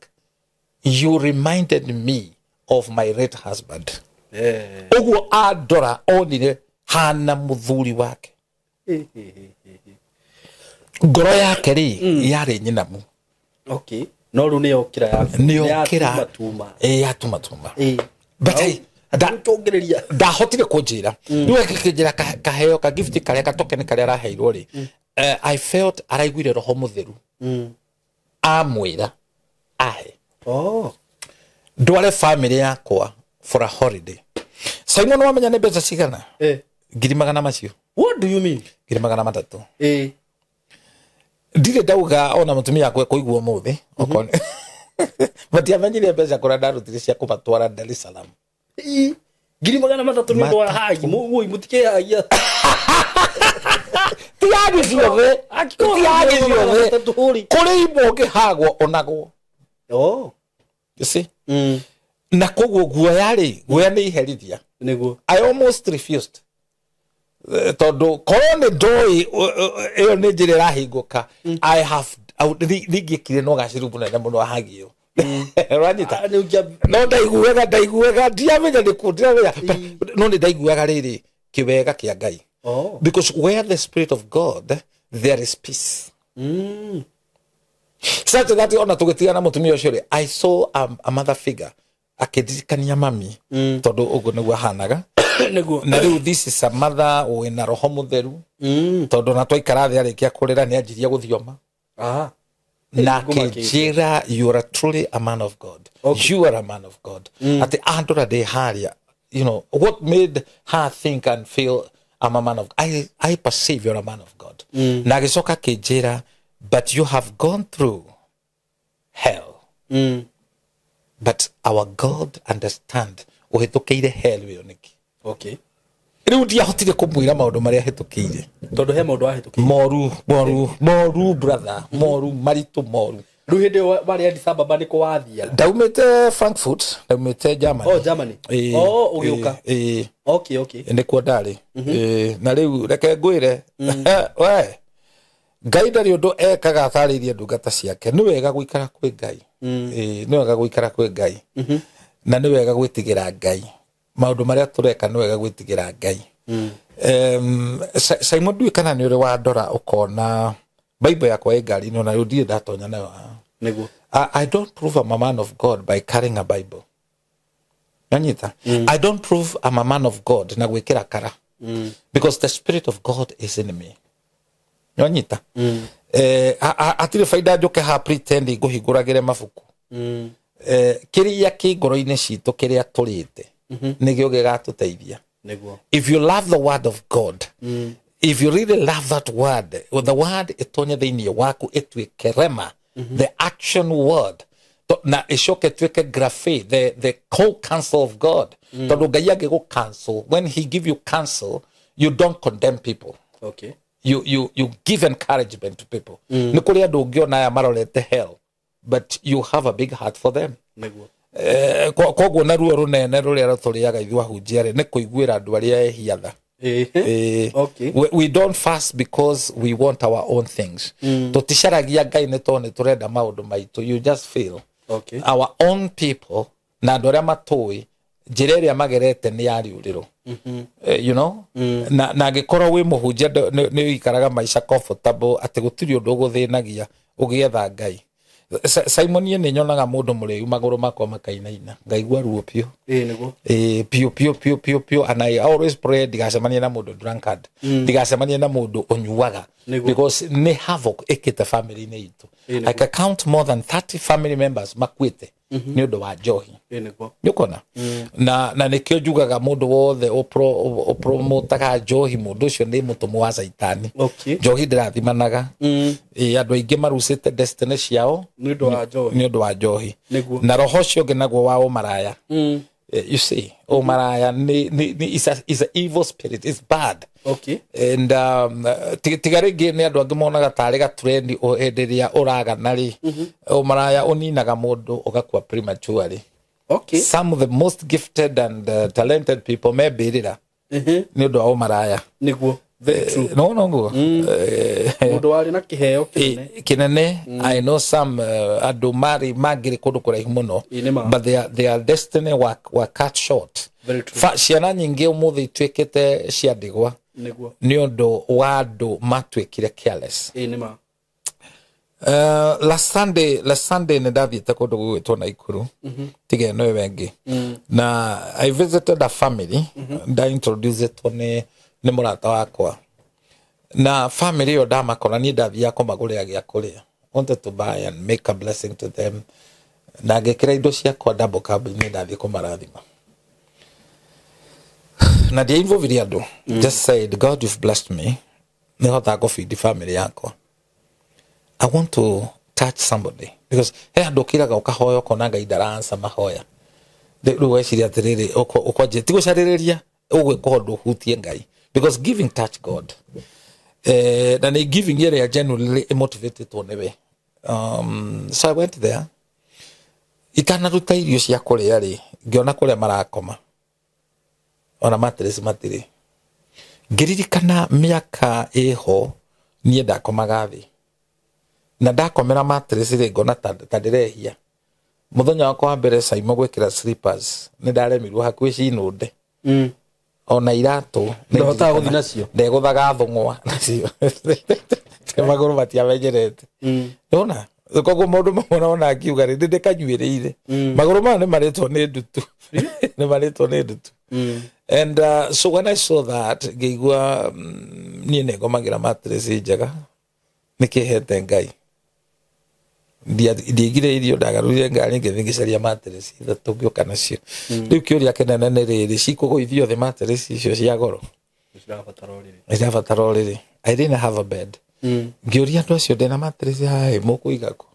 you reminded me of my late husband." Ũguo andora onire hana mũthuri wake. Ngoro yake rĩ, yarĩ nyinamu. Okay, no rĩu nĩ yokĩra yaku. Nĩ yokĩra. Yatuma. Ĩ, yatumatuma. But Tũngĩrĩria. Ndahotire kũnjĩra rĩu akĩnjĩra kaheo ka gift karĩa katokeni karĩa araheirwo rĩ, I felt araiguire Roho Mũtheru amwĩra ahe Oh. ndware family yakwa for a holiday. Simon, wamenya nĩ mbeca cigana? Ngiri magana macio. What do you mean? 300,000. Ndirĩ ndauga ona mũtumia akwe kũigua ũmũthĩ okorwo matiamenyire mbeca kũrĩa ndarutire cia kũmatwara Dar es Salaam. 300,000 nĩ ũndũ wa hagi mũguo mũtikĩhagia. Ti hagi ciothe. Angĩkorwo Ti hagi ciothe. 300 rĩ. Kũrĩ imwe ũngĩhagwo onagwo. Oh. You see? Na koguo guoya rĩ, guoya nĩ iherithia. Nĩguo. I almost refused. Tondũ korwo nĩ ndoĩ ĩyo nĩ njĩra ĩrahingũka, I have ningĩkire na ũgacĩru mũnene mũno hagi ĩyo, ũranyita? Ah, nĩ ũngĩa- No ndaiguaga ndiamenya nĩ kũ ndiramenya, no nĩ ndaiguaga rĩrĩ kĩwega kĩa Ngai. Oh. Because where the spirit of God, there is peace, such that ona tũgĩtigana mũtumia ũcio rĩ, I saw a mother figure akĩndirikania mami, tondũ ũguo nĩguo ahanaga. Nĩguo. Na rĩu this is a mother wĩna Roho Mũtheru, tondũ na twaikara thĩ arĩkia kũrĩra nĩ anjirie gũthioma. Na Ngũmakĩte. akĩnjĩra, "You are truly a man of God." "You are a man of God." Atĩ andora ndĩ harĩa, you know what made her think and feel I'm a man of I perceive you're a man of God. Na agĩcoka akĩnjĩra, "But you have gone through hell, but our God understand ũhĩtũkĩire hell ĩyo nĩkĩ." Rĩu ndiahotire kũmwĩra maũndũ marĩa hĩtũkĩire. Tondũ he maũndũ wahĩtũkĩire. Moru, moru, moru, brother, moru, maritũ, moru. Rĩu hĩndĩ ĩyo warĩ Addis Ababa nĩ kũ wathiaga? Ndaumĩte Frankfurt, ndaumĩte Germany. Oh, Germany. Ĩĩ, Oh, ũgĩũka. ĩĩ. Okay. Nĩkuo ndarĩ. Ĩĩ, na rĩu reke ngwĩre we, Ngai ndarĩ ũndũ ekaga atarĩirie ndungata ciake. Nĩ wega gũikara kwĩ Ngai. Ĩĩ, nĩ wega gũikara kwĩ Ngai, na nĩ wega gwĩtigĩra Ngai maũndũ marĩa tũreka, nĩ wega gwĩtigĩra Ngai. Simon, ndiũĩ kana nĩ ũrĩ wandora ũkona Bible yakwa ĩ ngari-inĩ, ona rĩu ndirĩ ndatonya nayo haha. Nĩguo. I don't prove I'm a man of God by carrying a Bible. Nanyita? I don't prove I'm a man of God na gwĩkĩra kara. Because the spirit of God is in me. Nanyita? Hatirĩ baida njũke ha pretending ngũhingũragĩre mabuku. Kĩrĩa kĩ ngoro-inĩ citũ, kĩrĩa tũrĩte, nĩkĩo gĩgatũteithia. Nĩguo. If you love the word of God, if you really love that word, well, the word ĩtonye thĩinĩ waku ĩtuĩke rema, the action word. Na ĩcoke ĩtuĩke graphe, the co counsel of God, tondũ Ngai angĩgũ counsel, when he give you counsel, you don't condemn people. You give encouragement to people. Nĩ kũrĩ andũ ũngĩona aya marorete hell, but you have a big heart for them. Nĩguo. Koguo na ruo rũnene rũrĩa rũtũrĩaga ithuĩ ahunjia rĩ, nĩ kũiguĩra andũ arĩa ehia tha. We don't fast because we want our own things. Tũticaragia Ngai nĩ tondũ nĩ tũrenda maũndũ maitũ. You just feel our own people na andũ arĩa matũĩ njĩra ĩrĩa magerete nĩ ya riũrĩro. Na angĩkorwo wĩ mũhunjia nĩ ũikaraga maica comfortable atĩ gũtirĩ ũndũ ũgũthĩnagia ũgĩetha Ngai. Simon, niĩ nĩ nyonaga mũndũ mũrĩu magũrũ makwa makainaina, ngaigua ruo biũ. Ĩĩ, nĩguo. Piũ piũ piũ piũ piũ, and I always pray ndigacemanie na mũndũ drunkard, ndigacemanie na mũndũ ũnyuaga. Because nĩ havoc ĩkĩte family-inĩ itũ. Ĩĩ, nĩguo. I can count more than 30 family members makuĩte. Nĩ ũndũ wa njohi. Ĩ nĩguo. Nĩũkona na nĩkĩo njugaga mũndũ wothe ũpromotaga njohi, mũndũ ũcio nĩ mũtũmwo wa caitani. Njohi ndĩrathimanaga. Ĩ, andũ aingĩ marucĩte destiny ciao Nĩ ũndũ wa njohi. Nĩ ũndũ wa njohi. Nĩguo. Na roho ũcio ũngĩ naguo wa ũmaraya. You see, ũmaraya nĩ is a evil spirit. It's bad. And tiga rĩngĩ nĩ andũ angĩ monaga tarĩ gatrendi hĩndĩ ĩrĩa ũragana rĩ, ũmaraya ũninaga mũndũ ũgakua prematurely. Some of the most gifted and talented people membĩrĩra nĩ ũndũ wa ũmaraya. Nĩguo, very true. No noguo. Mũndũ warĩ na kĩheo kĩnene. Kinene. I know some andũ marĩ mangĩrĩ kũndũ kũraihu mũno, Ĩ, nĩ ma. but their destiny were cut short. Very true. Ciana nyingĩ ũmũthĩ ituĩkĩte cia ndigwa nĩ ũndũ wa andũ matuĩkire careless. Ĩ nĩ ma. Last Sunday nĩ ndathiĩte kũndũ gũgwĩtwo Naikuru, tiga ĩno ĩyo ĩngĩ, na I visited a family nda introducetwo nĩ mũrata wakwa, na family ĩyo ndamakora niĩ ndathiaga kũmagũrĩra gĩa kũrĩa. Wanted to buy and make a blessing to them, na ngĩkĩra indo ciakwa double cab-inĩ, ndathiĩ kũmarathima na ndiainvolvirie andũ. Just said, "God, you've blessed me, nĩhotaga kũbindi family yakwa. I want to touch somebody," because he andũ ũkĩraga ũkahoya ũkona Ngai ndaransa mahoya. Rĩu weciria atĩrĩrĩ, ũkwanjia ti gũcarĩrĩria ũgwĩka ũndũ ũhutie Ngai, because giving touch God, na nĩ giving ĩrĩa genuinely motivated nĩwe. So I went there, itanaruta irio cia kũrĩa rĩ, ngĩona kũrĩa marakoma ona mattress matirĩ. Ngĩririkana mĩaka ĩho niĩ ndakomaga thĩ, na ndakomera mattress rĩ, ngona ta ndĩrehia. Mũthenya wakwa wa mbere Saimo gwĩkĩra slippers nĩ ndaremirwo hakuhĩ cinũnde. Ona iratũ. Ndũhotaga gũthiĩ nacio? Ndegũthaga thũng'wa nacio, magũrũ matiamenyerete. Nĩwona koguo maũndũ mamwe nona akiuga rĩ, ndĩkanyuĩrĩire magũrũ maya nĩ marĩtwo nĩ ndutu, nĩ marĩtwo nĩ ndutu. And so when I saw that, ngĩigua niĩ nĩ ngomagĩra mattress njega, nĩkĩhete Ngai. Ndiaigire irio, ndagarũrire ngari, ngĩthiĩ ngĩcaria mattress ithatũ, ngĩũka nacio. Rĩu kĩũria kĩnene nĩ rĩrĩ, cikũgũithio thĩ mattress icio cia goro? Cirabatara ũrĩrĩ. Irabatara ũrĩrĩ. I didn't have a bed. Ngĩũria andũ acio, ndĩna mattress haha ĩ, mũkũiga kũ?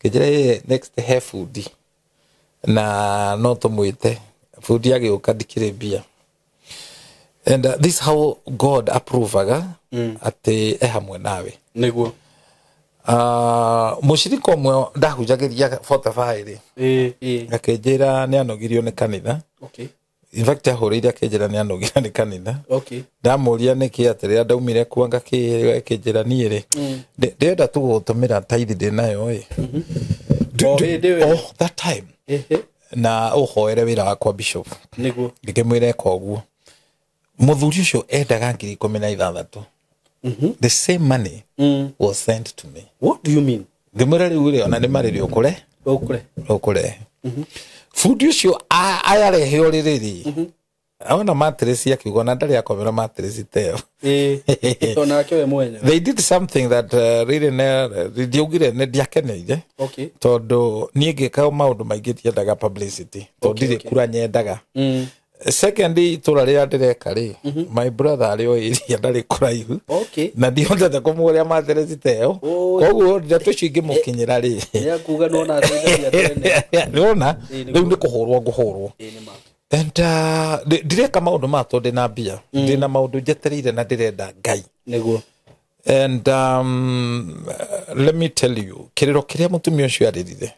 Ngĩnjĩra, "Ĩ, next he bundi na no tũmwĩte." Bundi agĩũka, ndikĩrĩ mbia. And this how God approvaga atĩ e hamwe nawe. Mũcirika ũmwe ndahunjagĩria 45 rĩ, Ĩ ĩ. Akĩnjĩra nĩ anogirio nĩ kanitha. In fact, ahũrĩire akĩnjĩra nĩ anogirio nĩ kanitha. Ndamũria nĩkĩ, atĩ rĩrĩa ndaumire kuanga kĩ, akĩnjĩra, "Niĩ rĩ, ndĩrenda tu gũtũmĩra taithi ndĩ nayo ĩ." O hĩndĩ ĩyo? Oh, that time. Na ũhoere wĩra wakwa, bishop. Ngĩkĩmwĩra eka ũguo. Mũthuri ũcio endaga 16,000. The same money was sent to me. What do you mean? Ngĩmwĩra, rĩu rĩ, ona nĩ marĩrĩ ũkũre Ũkũre. Ũkũrehe bundi ũcio ayarehe ũrĩrĩ rĩ, ona mattress, akiuga ona ndarĩ akomera mattress ta ĩyo. Ĩ, onake we mwenyewe. They did something that really ndiaugire nĩ ndiakeneire, tondũ niĩ ngĩka maũndũ maingĩ ndiendaga publicity, tondũ ndirĩ kura nyendaga. Second, itũra rĩrĩa ndĩreka rĩ, my brother arĩ o area, ndarĩ kũraihu, na ndihotete kũmũgũrĩra mattress ta ĩyo. Koguo ndeto icio ingĩmũkinyĩra rĩ, Nĩ akuga nona ateithagia tene. Nĩwona? Ĩ, nĩguo. Rĩu nĩ kũhũrwo ngũhũrwo. Ĩ, nĩ ma. And ndireka maũndũ maya tondũ ndĩna mbia, ndĩna maũndũ njetereire na ndĩrenda Ngai. And let me tell you, kĩrĩro kĩrĩa mũtumia ũcio arĩrire,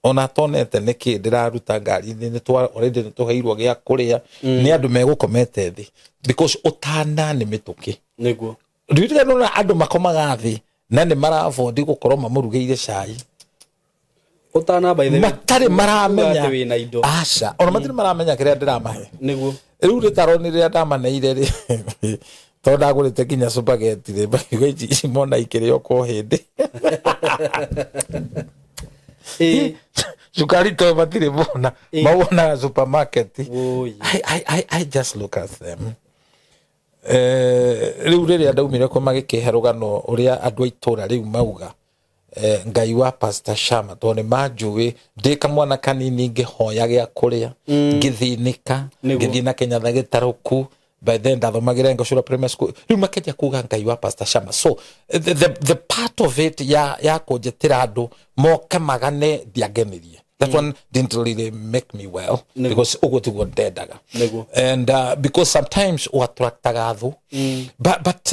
ona atonete nĩkĩ ndĩraruta ngari-inĩ, already nĩ tũheirwo gĩa kũrĩa nĩ andũ megũkomete thĩ, because ũtana nĩ mĩtũkĩ. Ririkana ona andũ makomaga thĩ na nĩ marabondi gũkorwo mamũrugĩire cai. Ũtana, by the way. Matarĩ maramenya. Uga atĩ wĩna indo. Aca, ona matirĩ maramenya kĩrĩa ndĩramahe. Rĩu rĩtaro nĩ rĩrĩa ndamaneire rĩ, tondũ ndagũrĩte nginya spaghetti rĩ, makiuga ici mona ikĩrĩo kwa hĩndĩ. Cukari to matirĩ mona, mawonaga supermarket. Woi. I just look at them. Rĩu rĩrĩa ndaumire kũ, magĩkĩhe rũgano ũrĩa andũ a itũra rĩu mauga. Ngai wa Pastor Shama tondũ nĩ manjũĩ ndĩ kamwana kanini ngĩhoya gĩa kũrĩa, ngĩthĩnĩka, ngĩthiĩ na Kenyatta gĩtarũku. By then ndathomagĩra Ngacura Primary School. Rĩu makenja kuga Ngai wa Pastor Shama. So the part of it ya kũnjĩtĩra andũ moke magane ndiangenirie. That one didn't really make me well because ũguo tiguo ndendaga. And because sometimes ũattractaga thũ. But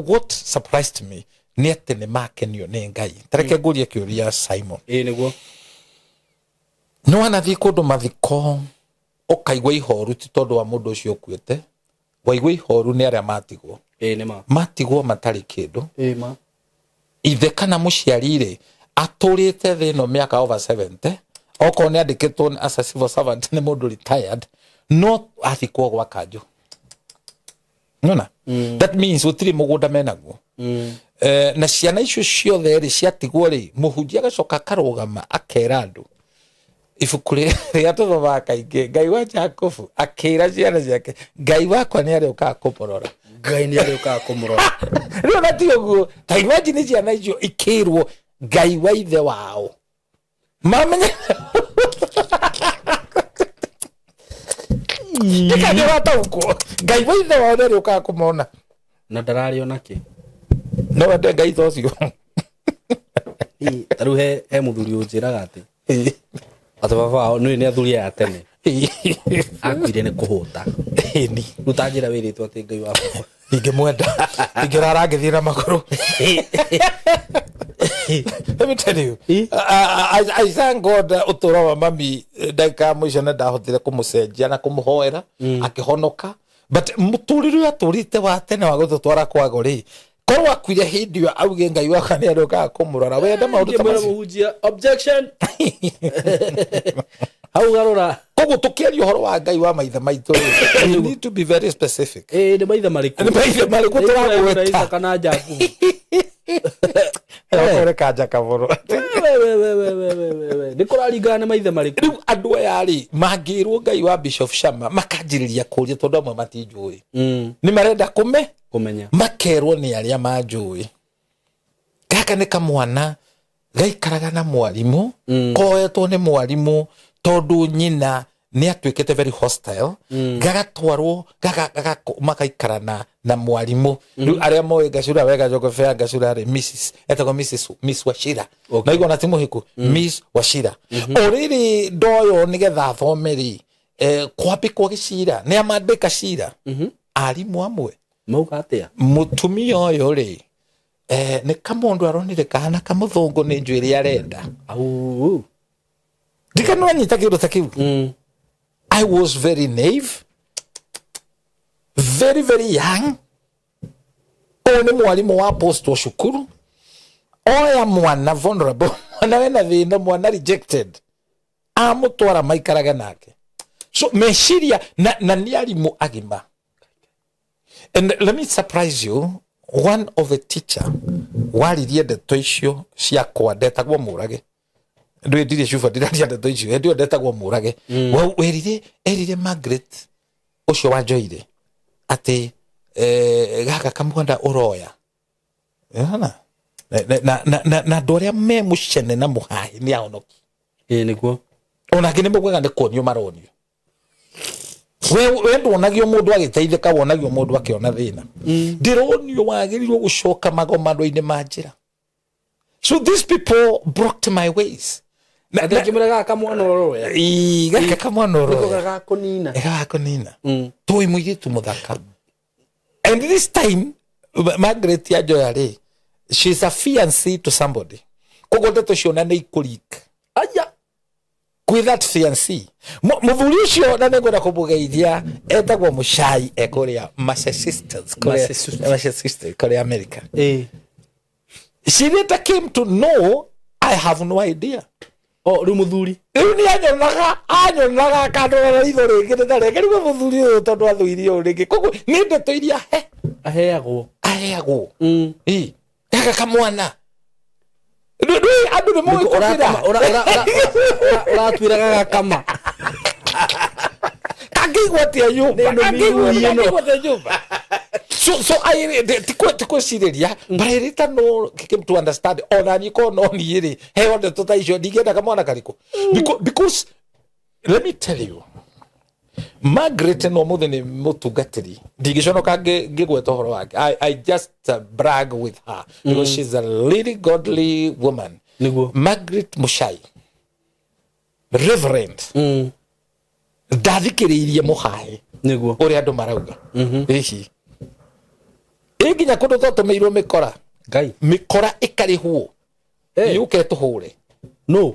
what surprised me nĩ atĩ nĩ makenio nĩ Ngai. Tareke ngũrie kĩũria Simon. Ĩĩ nĩguo. Nĩ wanathiĩ kũndũ mathiko ũkaigua ihoru ti tondũ wa mũndũ ũcio ũkuĩte, waigua ihoru nĩ arĩa matigwo. Ĩĩ nĩ ma. Matigwo matarĩ kĩndũ. Ĩĩ ma. Ithe kana mũciari rĩ atũrĩte thĩ ĩno mĩaka over 70, okorwo nĩ andĩkĩtwo as a civil servant nĩ mũndũ retired, no athikwo gwa kanjũ. Nona? That means gũtirĩ mũgũnda menaguo. Na ciana icio ciothe rĩ ciatigwo rĩ, mũhunjia agacoka akarũgama akera andũ ibuku rĩrĩa tũthomaga kaingĩ, Ngai wa Jakubu akĩra ciana ciake, Ngai wakwa nĩ arĩũkaga kũmũrora. Ngai nĩ arĩũkaga kũmũrora. Rĩu na ti ũguo, ta imagine ciana icio ikĩrwo Ngai wa ithe wao. Mamenya ndikandĩ wataũkwo Ngai wa ithe wao nĩ arĩũkaga kũmona. Na ndararĩ ona kĩ. No wende Ngai ta ũcio. Ta rĩu he mũthuri ũnjĩraga atĩ atĩ baba wao nĩ athuri aya tene akuire nĩ kũhũta. Ĩni. Rĩu ta njĩra wĩrĩtwo atĩ Ngai wa baba. Ingĩmwenda ingĩrara ngĩthiĩ na magũrũ. Let me tell you, I thank God ũtũũro wa mami ndagĩka ya mũico nĩ ndahotire kũmũcenjia na kũmũhoera akĩhonoka. But mũtũrĩre ũrĩa atũrĩte wa tene wa gũtũtwara kwago rĩ, korwo akuire hĩndĩ ĩyo auge Ngai wakwa nĩ arĩũkaga kũmũrora, wende maũndũ ta macio. Mũhunjia objection. Hau garũra. Koguo tũkĩaria ũhoro wa Ngai wa maithe maitũ rĩ, we need to be very specific. Ĩĩ nĩ maithe marĩkũ? Nĩ maithe marĩkũ tũragweta? Kana Jakubu. Ũkore kanja kaboro. We. Nĩ kũraringana nĩ maithe marĩkũ. Rĩu andũ aya rĩ mangĩrwo Ngai wa Bishop Shama makanjĩrĩria kũria tondũ amwe matinjũĩ. Nĩ marenda kũmenya. Makerwo nĩ arĩa manjũĩ. Gaka nĩ kamwana gaikaraga na mwarimũ, koetwo nĩ mwarimũ tondũ nyina nĩ atuĩkĩte very hostile, gagatwarwo magaikara na mwarimũ. Rĩu arĩa moĩ Ngacura wega Jogobea Ngacura rĩ, Mrs etagwo Mrs Miss Wachira. Na igua na ti mũhiku, Miss Wachira. O rĩrĩ ndoyo nĩgetha athome rĩ, kwambĩkwo gĩcira, nĩ amandĩka cira. Arimũ amwe mauga atĩa? Mũtumia ũyũ rĩ, nĩ kamũndũ aronire kahana kamũthũngũ nĩ njuĩrĩ arenda. Au. Ndikanu anyita kĩndũ ta kĩu. I was very naive, very, very young. Ũyũ nĩ mwarimũ wa postwo cukuru. Oya mwana vulnerable, mwana wena thĩna, mwana rejected. Amũtwara maikarage nake. So meciria na nĩ arimũ agima. And let me surprise you, one of the teacher waririe ndeto icio ciakwa ndetagwo Mũrage. Ndũĩ ndirĩ cuba ndiraria ndeto icio, hĩndĩ ĩyo ndetagwo Mũrage. Werire erire Margaret ũcio wanjoire atĩ gaka kamwana ũroya. Ona na andũ arĩa me mũcene na mũhahi nĩ ahonoki. Ĩĩ nĩguo. Ona angĩ nĩ maugaga nĩ kuonio maronio. We ndwonagio mũndũ agĩteithĩka, wonagio mũndũ akĩona thĩna. Ndĩronio wagĩrĩirwo gũcoka magomano-inĩ ma njĩra. So these people blocked my ways. Ndakĩmwĩra gaka mwana ũroya. Ĩĩ, gaka kamwana ũroya. Nĩko gagakũnina. Gagakũnina. Tũĩ mũirĩtu mũthaka. And this time Margaret Anjoya rĩ, she's a fiancée to somebody. Koguo ndeto ciona nĩ ikũrika. Aya. Kwĩ that fiancée. Mũthuri ũcio na nĩngwenda kũmũgeithia etagwo Mũcai ekũrĩa Massachusetts, Massachusetts kũrĩa America. Ĩĩ. She later came to know I have no idea. Oh, rĩu mũthuri. Rĩu nĩ anyonaga akandora na ritho rĩngĩ rĩtarĩ. Rĩu mũthuri ũyũ tondũ athũire ũũ rĩngĩ. Koguo nĩ ndeto iria aheagwo. Aheagwo. Ĩĩ. Gaka kamwana. Rĩu andũ nĩ moĩ kũbĩra. Ũratuĩra gagakama. Kangĩigua atĩa nyũmba? Kangĩigua atĩa nyũmba? So I tikwĩcirĩria, but I later know, came to understand ona niĩ korwo no niĩ rĩ, heo ndeto ta icio ndingĩenda kamwana karĩkũ. Because let me tell you, Margaret no mũthĩ nĩ mũtungatĩri, ndingĩconoka ngĩgweta ũhoro wake. I just brag with her because she's a really godly woman. Nĩguo. Margaret Muchai, Reverend, ndathikĩrĩirie mũhae Nĩguo. ũrĩa andũ marauga. Ĩhi ĩ nginya kũndũ twatũmĩirwo mĩkora. Ngai. Mĩkora ĩkarĩhwo yũke tũhũre. No.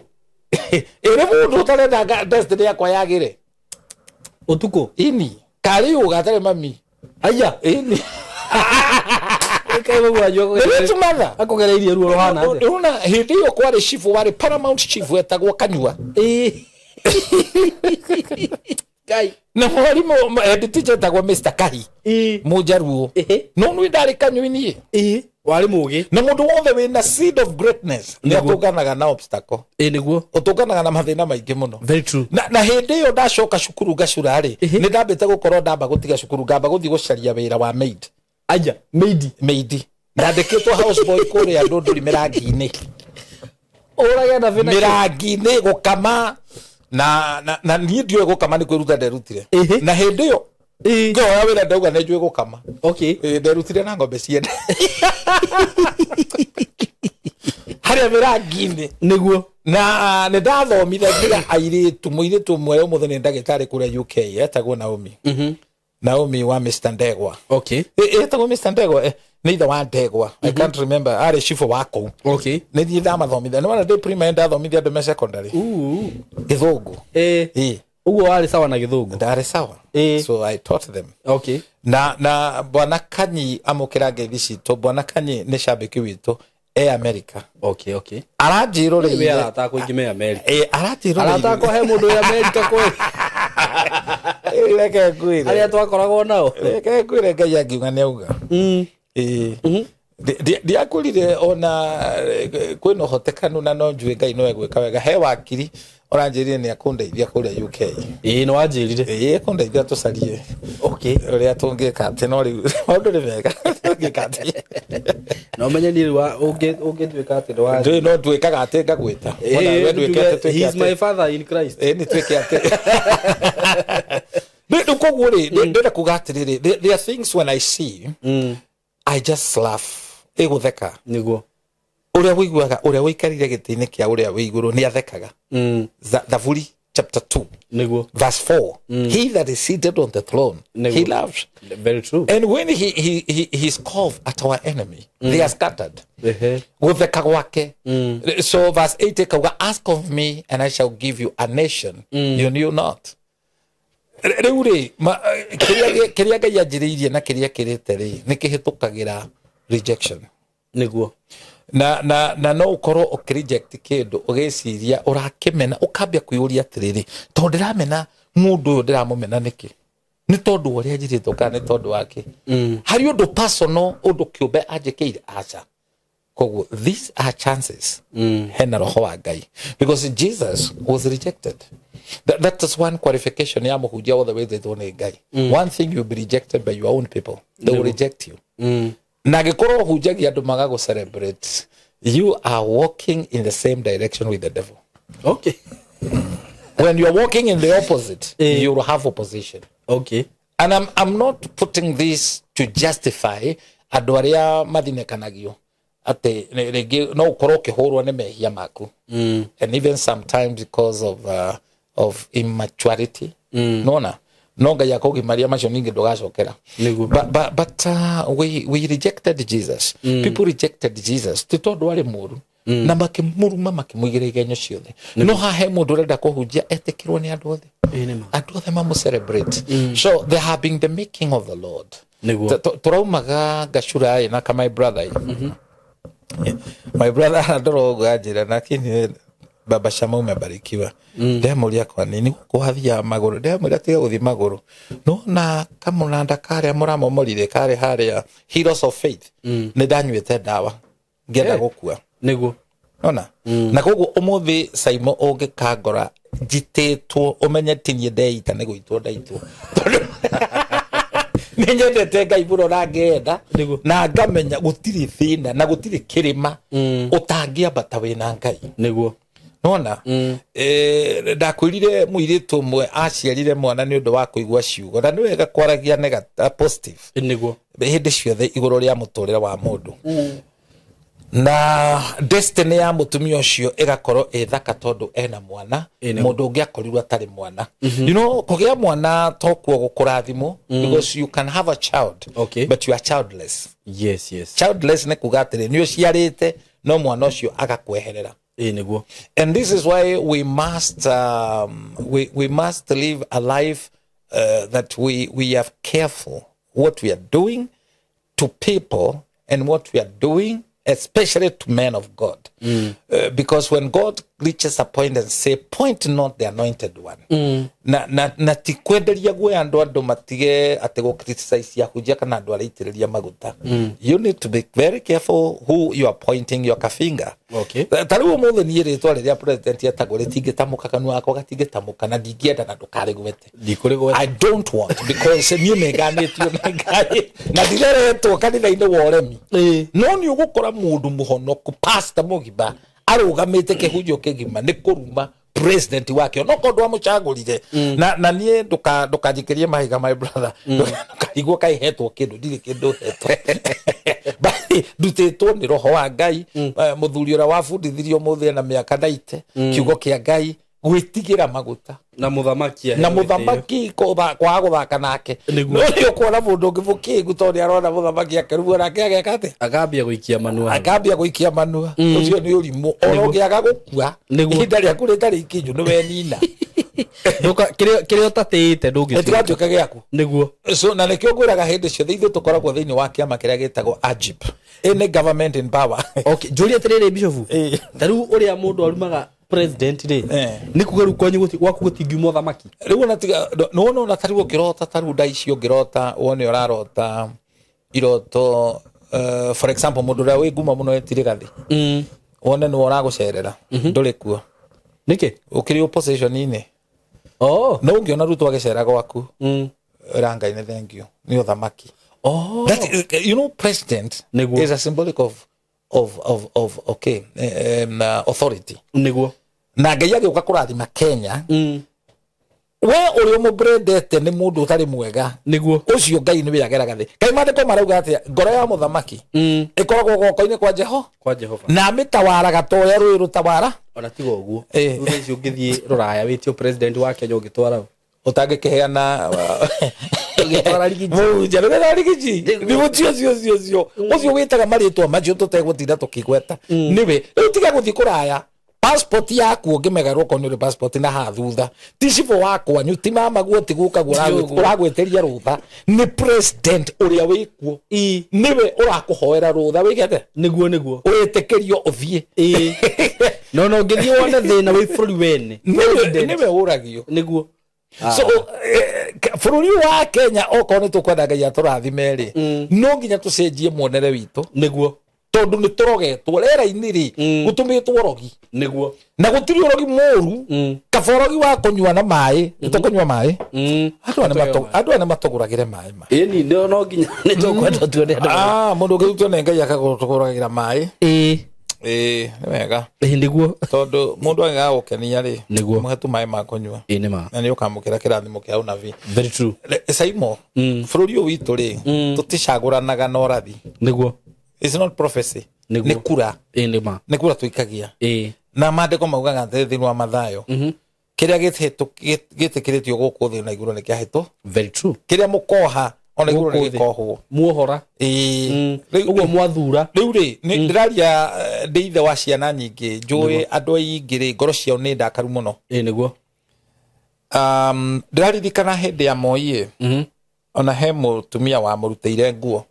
Ĩrĩ mũndũ ũtarenda destiny yakwa yagĩre. Ũtukũ. Ini karĩ ũga atarĩ mami. Aya. Ini. Ĩkaĩ mũgwanjũ Nĩ tumatha. Akũgereirie ruo rũhana atĩa? Ũrona hĩndĩ ĩyo kwarĩ chief, warĩ paramount chief wetagwo Kanyua. Ĩĩ. Ngai. Na mwarimũ head teacher etagwo Mr. Kahi. Ĩĩ. Mũjaruo. Ĩhĩ. No nĩ ndarĩ Kanyua-inĩ. Ĩĩ. Warĩ mũgĩ. Na mũndũ wothe wĩna seed of greatness nĩ Nĩguo. atũnganaga na obstacle. Ĩĩ nĩguo. Ũtũnganaga na mathĩna maingĩ mũno. Very true. Na hĩndĩ ĩyo ndacoka cukuru ngacura rĩ, Ĩhĩ. nĩ ndambĩte gũkorwo ndamba gũtiga cukuru, ngamba gũthiĩ gũcaria wĩra wa maid. Aya, maid. Maid. Ndandĩkĩtwo house boy kũrĩa Ndũndũri mĩrangi-inĩ. Ũrage na bĩna. Mĩrangi-inĩ gũkama. Na niĩ ndiũĩ gũkama, nĩ kwĩruta nderutire. Ĩhĩ. Na hĩndĩ ĩyo Ĩĩ. ngĩhoya wĩra ndauga nĩ njũĩ gũkama. Okay. Ĩĩ, nderutire na ng'ombe ciene. Harĩa mĩrangi-inĩ. Nĩguo. Na nĩ ndathomithagia airĩtu, mũirĩtu ũmwe ũmũthĩ nĩ ndagĩtarĩ kũrĩa UK, etagwo Naomi. Naomi wa Mr. Ndegwa. Okay. Etagwo Mr. Ndegwa, nĩ ithe wa Ndegwa. I can't remember, arĩ cibũ wa kũu. Okay. Nĩ thiĩ ndamathomithia. Nĩ wona ndĩ primary ndathomithia andũ me secondary. Ooh. Gĩthũngũ. Ĩĩ. Ĩĩ. Ũguo warĩ sawa na gĩthũngũ. Ndarĩ sawa. Ĩĩ. So I taught them. Okay. Na Bwana Kanyi amũkĩra ngeithi citũ. Bwana Kanyi nĩ cambĩki witũ e America. Okay, okay. Aranjĩrũrĩire. Wĩ arata akwa aingĩ me America. Ĩĩ, aranjĩrũrĩire. Arata akwa he mũndũ wĩ America kwĩ. Reke ngwĩre. Arĩa twakoragwo nao. Reke ngwĩre Ngai angiuga nĩ auga. Ĩĩ. Ndiakwĩrire ona kwĩna ũhotekanu na no njue Ngai no egwĩka wega. He wakiri ũranjĩrire nĩ akũndeithia kũrĩa UK. Ĩĩ, nĩ wanjĩrire. Ĩĩ, akũndeithia tũcarie. Okay. Ũrĩa tũngĩka atĩ, no rĩu maũndũ nĩ mega. Tũngĩka atĩ. Na ũmenye niĩ rĩu ũngĩtuĩka atĩ nĩ wa- Ndũĩ no nduĩkaga atĩ ngagwĩta. Ĩĩ, Ona we nduĩke atĩ tuĩke he is atĩ. my father in Christ. Ĩĩ, nĩ tuĩke atĩ. Rĩu koguo rĩ, ndĩrenda kuga atĩrĩrĩ, there are things when I see, I just laugh. Ĩgũtheka. Nĩguo. Ũrĩa ũiguaga, ũrĩa ũikarire gĩtĩ-inĩ kĩa ũrĩa wĩ igũrũ nĩ athekaga. Thaburi chapter 2. Nĩguo. Verse 4. He that is seated on the throne, Nĩguo. he laughs. Very true. And when he scoffs at our enemy, they are scattered. Ehe. Gũtheka gwake. So verse 8 ĩkauga, ask of me and I shall give you a nation you knew not. Rĩu rĩ, kĩrĩa Ngai anjĩrĩirie na kĩrĩa kĩrĩte rĩ, nĩ kĩhĩtũkagĩra rejection. Nĩguo. Na no ũkorwo ũkĩreject kĩndũ ũgĩciria ũrakĩmena, ũkambia kwĩyũria atĩrĩrĩ, tondũ ndĩramena mũndũ ũyũ, ndĩramũmena nĩkĩ? Nĩ tondũ wa ũrĩa njirĩtwo kana nĩ tondũ wake? Harĩ ũndũ personal, ũndũ kĩũmbe anjĩkĩire? Aca. Koguo these are chances. Hena roho wa Ngai. Because Jesus was rejected. That is one qualification ya mũhunjia wothe wĩtĩtwo nĩ Ngai. One thing, you'll be rejected by your own people. They will reject you. Na angĩkorwo ũhunjagia andũ maga gũ-celebrate, you are walking in the same direction with the devil. Okay. When you are walking in the opposite, you will have opposition. Okay. And I'm not putting this to justify andũ arĩa mathinekanagio atĩ rĩngĩ no ũkorwo ũkĩhũrwo nĩ mehia maku. And even sometimes because of immaturity. Nona? No Ngai akũgimaria macio ningĩ ndũgacokera. Nĩguo. But we rejected Jesus. People rejected Jesus. Ti tondũ arĩ mũru. Na makĩmũruma, makĩmũigĩra igenyo ciothe. No haha he mũndũ ũrenda kũhunjia etĩkĩrwo nĩ andũ othe. Ĩĩ, nĩ ma. Andũ othe mamũ-celebrate. So there have been the making of the Lord. Nĩguo. Tũraumaga ngacura ĩ na ka my brother ĩ. My brother andora ũguo anjĩra, lakini Baba Shama umebarikiwa. Ndemũria kwa nini gũkũ wathiaga magũrũ? Ndemũria tiga gũthiĩ magũrũ. No na kamũnanda karĩa mũramomorire karĩ harĩa Heroes of Faith. Nĩ ndanyuĩte ndawa ngĩenda gũkua. Nĩguo. Ona? Na koguo ũmũthĩ Saimo ũngĩkangora njitĩtwo ũmenye ti niĩ ndeita nĩ gũitwo ndaitwo. Tondũ Nĩ nyendete Ngai mũno na ngenda na ngamenya gũtirĩ thĩna na gũtirĩ kĩrĩma ũtangĩambata wĩna Ngai. Nĩguo. Nona ndakwĩrire mũirĩtu ũmwe aciarire mwana nĩ ũndũ wa kũigua ciugo, na nĩ wega kwaragia positive nĩguo hĩndĩ ciothe igũrũ rĩa mũtũrĩre wa mũndũ. Na destiny ya mũtumia ũcio ĩgakorwo ĩ thaka tondũ ena mwana, mũndũ ũngĩ akorirwo atarĩ mwana. You know, kũgĩa mwana tokuo gũkũrathimwo, because you can have a child, okay, but you are childless. Yes, yes. Childless nĩ kuga atĩrĩ nĩ ũciarĩte no mwana ũcio agakweherera. Nĩguo. And this is why we must we must live a life that we are careful what we are doing to people and what we are doing, especially to men of God. Because when God reaches a point and say, point not the anointed one. Na ti kwenderia guoya andu andu matige ati go criticize ahunjia kana andu araitĩrĩria maguta. You need to be very careful who you are pointing your finger. Okay. Ta rĩu ũmũthĩ niĩ rĩtwa rĩrĩa president etagwo rĩtingĩtamũka, kanua gakwa gatingĩtamũka, na ndingĩenda na ndũkarĩgwete. Ndikũrĩgweta. I don't want, because niĩ nĩnganĩtio na Ngai na ndireretwo kanitha-inĩ wa ũremi. No nĩ ũgũkora mũndũ mũhonoku, pastor mũgima, arũgamĩte kĩhunjio kĩgima nĩ kũruma president wake no kondo amũcagũrire. Na niĩ ndũkanjikĩrie mahiga, my brother, ndũkarigwo kaĩ hetwo kĩndũ, ndirĩ kĩndũ hetwo. But ndutĩtwo nĩ roho wa Ngai. Mũthuri ũrĩa wabundithirio ũmũthĩ ena mĩaka 90, kiugo kĩa Ngai, gwĩtigĩra maguta na mũthamaki, na mũthamaki kwaga gũthaka nake. No nĩ ũkuona mũndũ ũngĩ mũkĩngu tondũ nĩ arona mũthamaki akĩrumwo nake ageka atĩa? Akambia gũikia manua. Akambia gũikia manua. Ũcio nĩ ũrimũ. Ona ũngĩaga gũkua ihinda rĩaku rĩtarĩ ikinyu nĩ wenina. Kĩrĩa ũtatĩĩte ndũngĩtuĩka. Gĩtigatuĩka gĩaku. Nĩguo. So na nĩkĩo ngwĩraga hĩndĩ ciothe ithuĩ tũkoragwo thĩinĩ wa kĩama kĩrĩa gĩtagwo AGIP. Any government in power. Okay, njũrie atĩrĩrĩ Bishop. Ta rĩu ũrĩa mũndũ arumaga president rĩ, nĩ kuga rĩu kwanyu gwaku gũtingiuma ũthamaki? Rĩu ona tiga nĩwona ona tarĩu ũngĩrota, tarĩu nda ici ũngĩrota wone ũrarota iroto, for example mũndũ ũrĩa wĩ ngumo mũno etire gathi, wone nĩwe ũragũcerera, ndũrĩ kuo. Nĩkĩ? Ũkĩrĩ opposition-inĩ. Oh. No ũngĩona Ruto agĩcera gwaku, ĩra Ngai nĩ thank you, nĩ ũthamaki. Oh. That is, you know, president is a symbolic of okay, authority. Nĩguo. Na Ngai agĩũka kũrathima Kenya, we ũrĩa ũmũbrendete nĩ mũndũ ũtarĩ mwega. Nĩguo. Ũcio Ngai nĩwe ageraga thĩ. Kaĩ maandĩko marauga atĩa? Ngoro ya mũthamaki ĩkoragwo guoko-inĩ kwa Jehova. Kwa Jehova. Na mĩtawaraga ta ũrĩa rũĩ rũtawara. Ona tiga ũguo. Thutha ũcio ũngĩthiĩ rũraya wĩtio president wa Kenya ũngĩtwara ũtangĩkĩheana ũngĩtwara rigiji. Mũhunjia, nĩgetha rigiji. Nĩ ũcio ũcio ũcio ũcio. Ũcio wĩtaga marĩtwa macio tũtegũtinda tũkĩgweta. Nĩwe. Rĩu tiga gũthiĩ kũraya. Passport yaku ũngĩmegarwo okorwo nĩ ũrĩ passport na haha thutha, ti cibũ wa kwanyu, ti mamaguo, ti gukaguo ũragwĩtĩria rũtha, nĩ president ũrĩa wĩkuo nĩwe ũrakũhoera rũtha wĩke atĩa? Nĩguo, nĩguo. Wĩtĩkĩrio ũthiĩ. No no ũngĩthiĩ wone thĩna wĩ bũrũri wene. Nĩwe ũragio. Nĩguo. So bũrũri wa Kenya okorwo nĩ tũkwenda Ngai atũrathime rĩ, no nginya tũcenjie muonere witũ. Nĩguo. Tondũ nĩ tũrogetwo rĩera-inĩ rĩ, gũtũmĩtwo ũrogi. Nĩguo. Na gũtirĩ ũrogi mũru, kaba ũrogi wa kũnyua na maĩ, nĩ tũkũnyua maĩ. Andũ aya nĩ matũgũragĩre maĩ ma. Ĩni, no nginya nĩ tũkwenda tuone andũ. Mũndũ ũngĩrutwo nĩ Ngai akagũtũgũragĩra maĩ. Ĩĩ, nĩ wega. Ĩĩ, nĩguo. Tondũ mũndũ angĩaga gũkenia rĩ, Nĩguo. mũhe tu maĩ ma kũnyua. Ĩĩ, nĩ ma. Na nĩ ũkamũkĩra kĩrathimo kĩa ũnabii. Very true. Saimo, bũrũri ũyũ witũ rĩ, tũticagũranaga na ũrathi. Nĩguo. It's not prophecy. Nĩ kura. Ĩĩ, nĩ ma. Nĩ kura tũikagia. Ĩĩ. Na maandĩko maugaga atĩ thĩinĩ wa Mathayo, kĩrĩa gĩtĩkĩrĩtio gũkũ thĩ na igũrũ nĩ kĩahĩtwo. Very true. Kĩrĩa mũkoha ona igũrũ nĩ gĩkohwo. Muohora. Ĩĩ. Ũguo mwathura. Rĩu rĩ, nĩ ndĩraria ndĩ ithe wa ciana nyingĩ, njũĩ andũ aingĩ rĩ, ngoro ciao nĩ ndakaru mũno. Ĩĩ, nĩguo. Ndĩraririkana hĩndĩ ya Moi ĩ, ona he mũtumia wamũrutĩire nguo.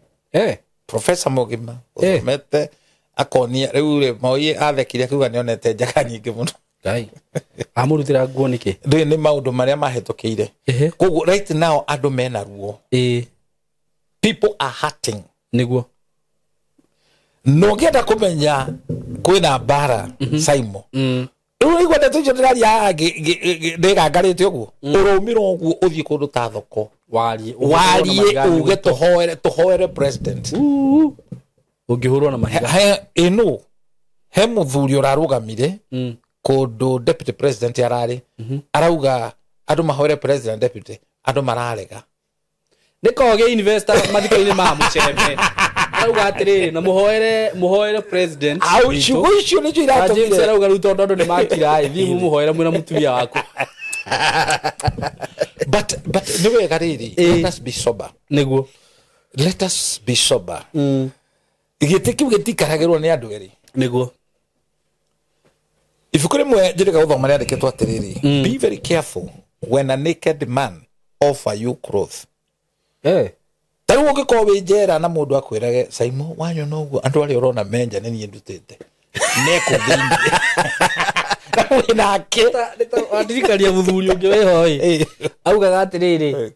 Professor mũgima ũthomete akonia rĩu rĩ, Moi athekire akiuga nĩonete njaga nyingĩ mũno. Ngai. Amũrutĩra nguo nĩkĩ? Rĩu nĩ maũndũ marĩa mahĩtũkĩire. Koguo right now andũ mena ruo. People are hurting. Nĩguo. No ũngĩenda kũmenya kwĩna mbara, Saimo, Rĩu igua ndeto icio ndĩraria haha ndĩgangarĩte ũguo, ũrũmĩra ũguo ũthiĩ kũndũ ta thoko, warie, warie uge tũhoere, tũhoere president. Ũngĩhũrwo na mahiga. He ĩno he mũthuri ũrarũgamire kũndũ deputy president ararĩ, arauga andũ mahoere president, deputy, andũ mararega. Nĩ kogĩ investor mathiko-inĩ ma mũcembe arauga atĩrĩrĩ, na mũhoere, mũhoere president Au witũ. Ciugo icio nĩcio Na James iratũmire arauga rĩu tondũ andũ nĩ makira ĩ, thiĩ mũmũhoere mwĩna mũtumia waku. But nĩ wega rĩrĩ, let us be sober. Nĩguo. Let us be sober. Gĩtĩ kĩu gĩtikaragĩrwo nĩ andũ erĩ. Nĩguo. Ibuku rĩmwe njĩrĩga gũthoma rĩandĩkĩtwo atĩrĩrĩ, "Be very careful when a naked man offer you cloth." Ta rĩu ũngĩkorwo wĩ njera na mũndũ akwĩrage, "Saimo, wanyona ũguo andũ arĩa ũrona menja nĩ niĩ ndutĩte mekũ thĩinĩ," na mwĩ nake. Wandirikania mũthuri ũngĩ wĩho ĩ, augaga atĩrĩrĩ,